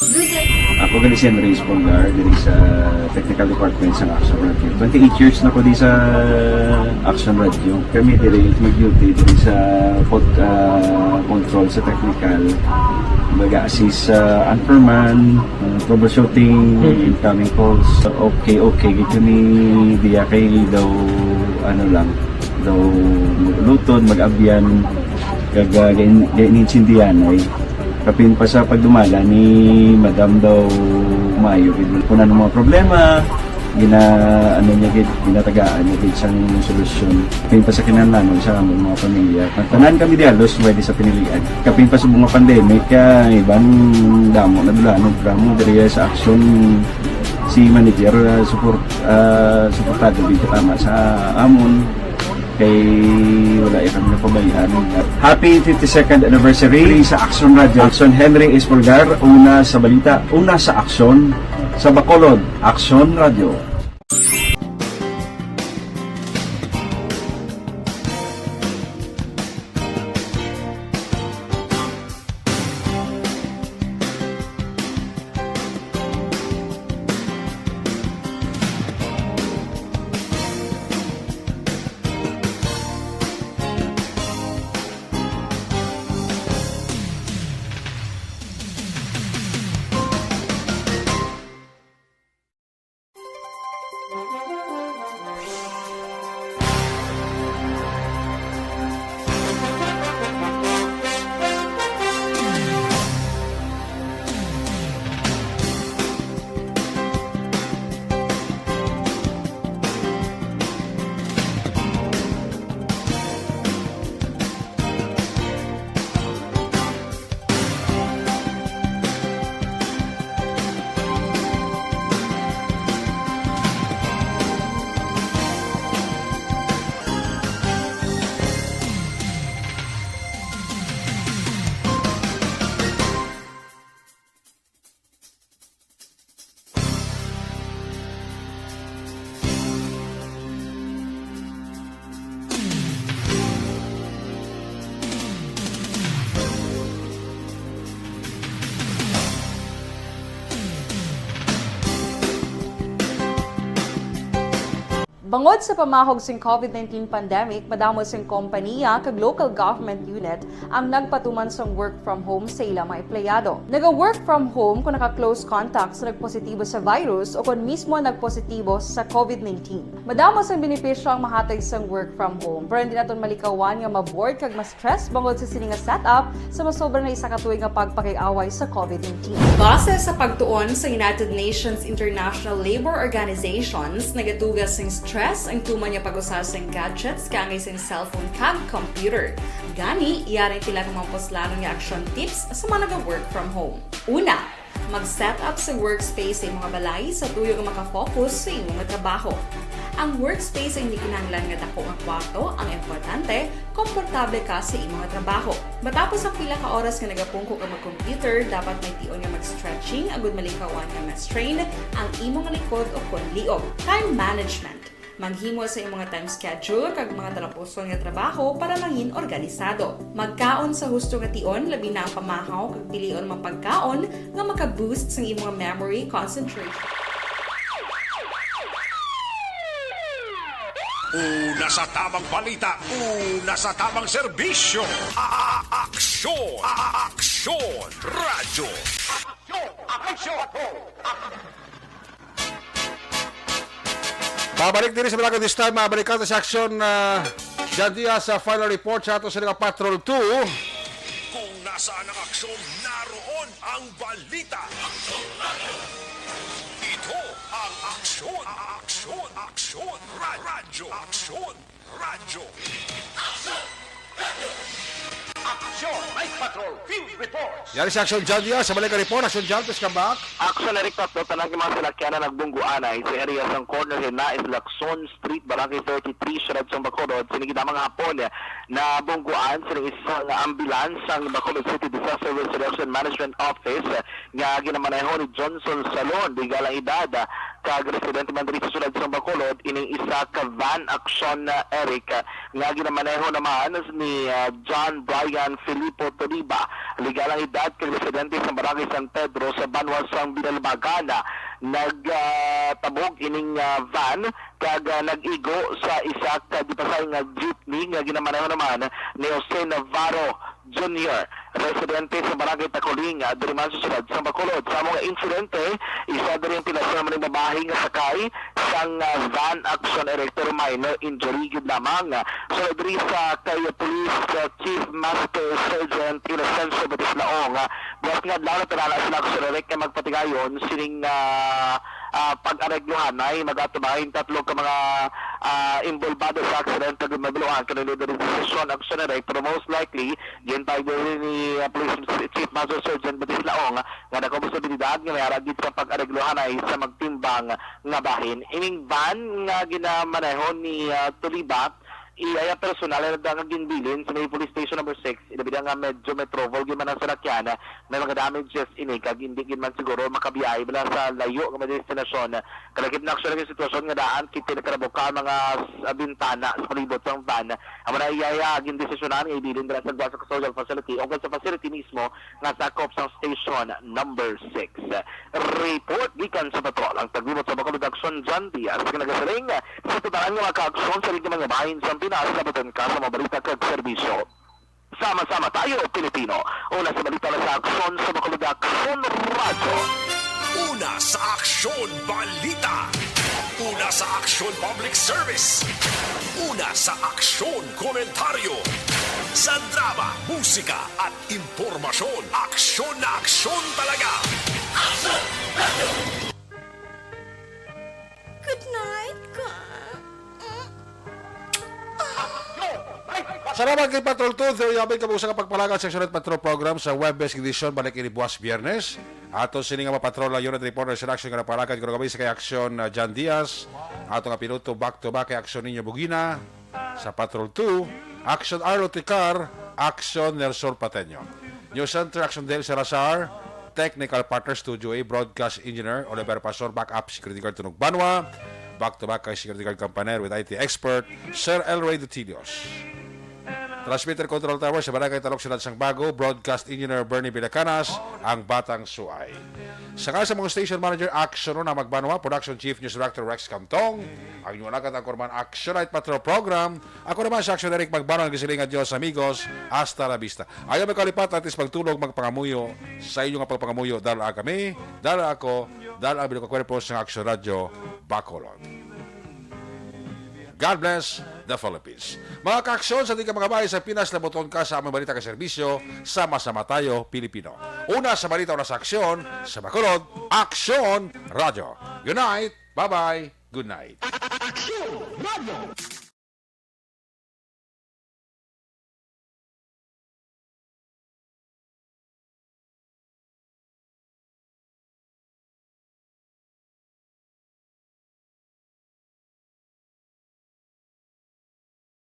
Good day. Ako gani si Henry Espolgar, diri sa Technical Department sa Aksyon Radyo. Twenty-eight years na ko di sa Aksyon Radyo. Kami diri mag-duty diri sa pod-, ah, control sa technical. Mag-assist sa anchorman, ah, troubleshooting, Mhm. incoming calls. Okay, okay. Gito ni diya kay daw, ano lang, daw mag-ulutod, mag-abyan, kag, ah, gain-, gain-, insindihan ay. Kapin pa sa pagdumala ni Madam daw maayo gid. Kung ano mga problema, gina, ano niya gid, ginatagaan niya gid sang solusyon. Kapin pa sa kinahanglanon sa among mga pamilya. Ang tanan kami di halos pwede sa pinilian. Kapin pa sa mga pandemic, kaya iban damo na dulanog, damo diri sa aksyon si manager, ah, support, ah, suportado gid katama sa amon. Kay wala ya kami napabayaan. Happy fifty-second anniversary sa Aksyon Radyo. Aksyon Henry Espolgar, una sa balita, una sa aksyon, sa Bacolod, Aksyon Radyo. Bangod sa pamahog sing COVID nineteen pandemic, madamo sing kompaniya kag local government unit ang nagpatuman sang work from home sa ila mga empleyado. Naga-work from home kon naka-close contact sa nagpositibo sa virus o kon mismo nagpositibo sa COVID nineteen. Madamo sang benepisyo ang mahatag sang work from home, pero hindi naton malikawan nga ma-bored kag ma-stress bangod sa sini nga setup sa masobra na isa ka tuig nga pagpakig-away sa COVID nineteen. Base sa pagtuon sa United Nations International Labour Organizations, nagaduga sing stress ang tuman nga pag-usa sing gadgets kaangay sing cellphone kag computer. Gani, yari ang pila ka mga puslanon nga action tips sa mga naga-work from home. Una, mag-set up sa workspace sa imong balay sa tuyo nga maka-focus sa imong trabaho. Ang workspace ay hindi kinahanglan nga dako nga kwarto, ang importante, komportable ka sa imong trabaho. Matapos ang pila ka oras nga nagapungko ka mag-computer, dapat may tion nga mag-stretching agud malikawan nga ma-strain ang imong likod o kon liog. Time management. Maghimo sa imong time schedule kag mga talapuson nga trabaho para mangin organisado. Magkaon sa husto nga tion, labi na ang pamahaw, kag pilion ang mga pagkaon nga maka-boost sa imong memory, concentration. Una sa tamang balita, una sa tamang serbisyo. A-, a-, aksyon, a-, a-, aksyon, radyo. Aksyon, aksyon, aksyon. Pabalik diri sa Balagan This Time, mabalikan sa aksyon, ah, dyan diya sa final report sa ato sa mga Patrol two. Kung na Saan ang aksyon, naroon ang balita. Ito ang Aksyon, Aksyon, Aksyon, Ra- Radyo, Aksyon, Radyo. Aksyon Night Patrol Field Reports. Yari si Aksyon John Diaz, sa balik ka report, Aksyon John, please come back. Aksyon Eric Tatlo, tanan nga mga salakyan na nagbungguanay sa area sang corner ni Nais Lacson Street, Barangay thirty-three, Siyudad sang Bacolod, sini gid lamang hapon na bungguan sining isa nga ambulance sang Bacolod City Disaster Risk Reduction Management Office nga ginamaneho ni Johnson Salon, legal ang edad, kag residente man diri sa siyudad sang Bacolod, ining isa ka van aksyon, ah, Eric, ah, nga ginamaneho naman ni, ah, John Brian Filipo Toliba, legal ang edad, kag residente sa Barangay San Pedro sa banwa sang Binalbagan. Nag, ah, tabog ining, ah, van kag, ah, nag-igo sa isa ka di pa sa nga jeepney nga ginamaneho naman ni Jose Navarro Junior, residente sa Barangay Tacoling, ah, diri man sa siyudad sa Bacolod. Sa amo nga insidente, isa diri ang pinasama ni babayi nga sakay sang, ah, van aksyon, Eric, pero minor injury gid lamang. So, diri sa kay Police, ah, Chief Master Sergeant Inocencio Batislaong, ah, buwas nga adlaw na tala na sila aksyon, Eric, nga magpatigayon sining, ah, ah, pag-aregluhanay. Mag-atubangan tatlo ka mga, ah, involbado sa aksidente nga mabiluhan kanila diri sa sesyon aksyon, Eric, pero most likely Gintay diri ni, ah, Police Chief Master Sergeant Batis Laong nga nagkong posibilidad nga may ara gid sa pag-aregluhanay sa magtimbang nga bahin. Ining van nga ginamaneho ni, ah, Tuliba, iya personal na nga ginbilin sa may Police Station Number Six. Ilabi na nga medyo may trouble gid man ang salakyan, may mga damages ini kag hindi gid man siguro makabiyahe bala sa layo nga may destinasyon. Kalakip na aksyon ang sitwasyon nga daan kita nakarabuka mga s-, bintana sa palibot sang van. Amo na iya, iya gindesisyonan nga ibilin dira sa Guasa Custodial Facility o sa facility mismo nga sakop sang Station Number Six. Report gikan sa patrol ang taglibot sa Bacolod Aksyon, John Diaz, nga nagasiling sa totalan nga mga kaaksyon sa ligid mga bahin sa Pinas, labuton ka sa mga balita kag serbisyo. Sama-sama tayo, Pilipino. Una sa balita na sa aksyon sa Bacolod Aksyon Radyo. Una sa aksyon balita. Una sa aksyon public service. Una sa aksyon komentaryo. Sa drama, musika at impormasyon, aksyon na aksyon talaga. Aksyon Radyo! Good night, ka. Salamat kay Patrol Two. There you have it. Kamo usa ka pagpalagad sa Aksyon Patrol Program sa Webes edition. Balik ini buwas Biyernes. Ato sini nga mapatrol ang unit reporter sa aksyon nga napalagad ko kami sa kay Aksyon, uh, John Diaz. Ato nga pinuto back to back kay Aksyon Niño Bugina sa Patrol Two. Aksyon Arlo Ticar. Aksyon Nelson Pateño. News Center, Aksyon Dale Salazar. Technical partner, Studio A, broadcast engineer, Oliver Pastor, backup security guard, Tunog Banwa. Back to back kay security guard companion with I T expert, Sir Elroy Dutilios. Transmitter control tower sa Barangay Talok, Siyudad sang Bago, broadcast engineer Bernie Villacanas, ang Batang Suay. Sa ngalan sa mga station manager, Aksyon Una Magbanwa, production chief, news director Rex Camtong, ang inyong alagad ang Kurman Aksyon Night Patrol Program, ako naman si Aksyon Eric Magbanwa, ang gisiling nga Dios, amigos, hasta la vista. Ayaw may kalipat, atis magtulog, magpangamuyo. Sa inyo nga pagpangamuyo, dala kami, dala ako, dala ang bilog nga kwerpo sa Aksyon Radyo, Bacolod. God bless the Philippines. Mga kaaksyon sa tingkang mga bahay sa Pinas, labuton ka sa among balita kag serbisyo, sama-sama tayo, Pilipino. Una sa balita, una sa aksyon, sa Bacolod, Aksyon Radyo. Good night, bye-bye, good night. Aksyon Radyo.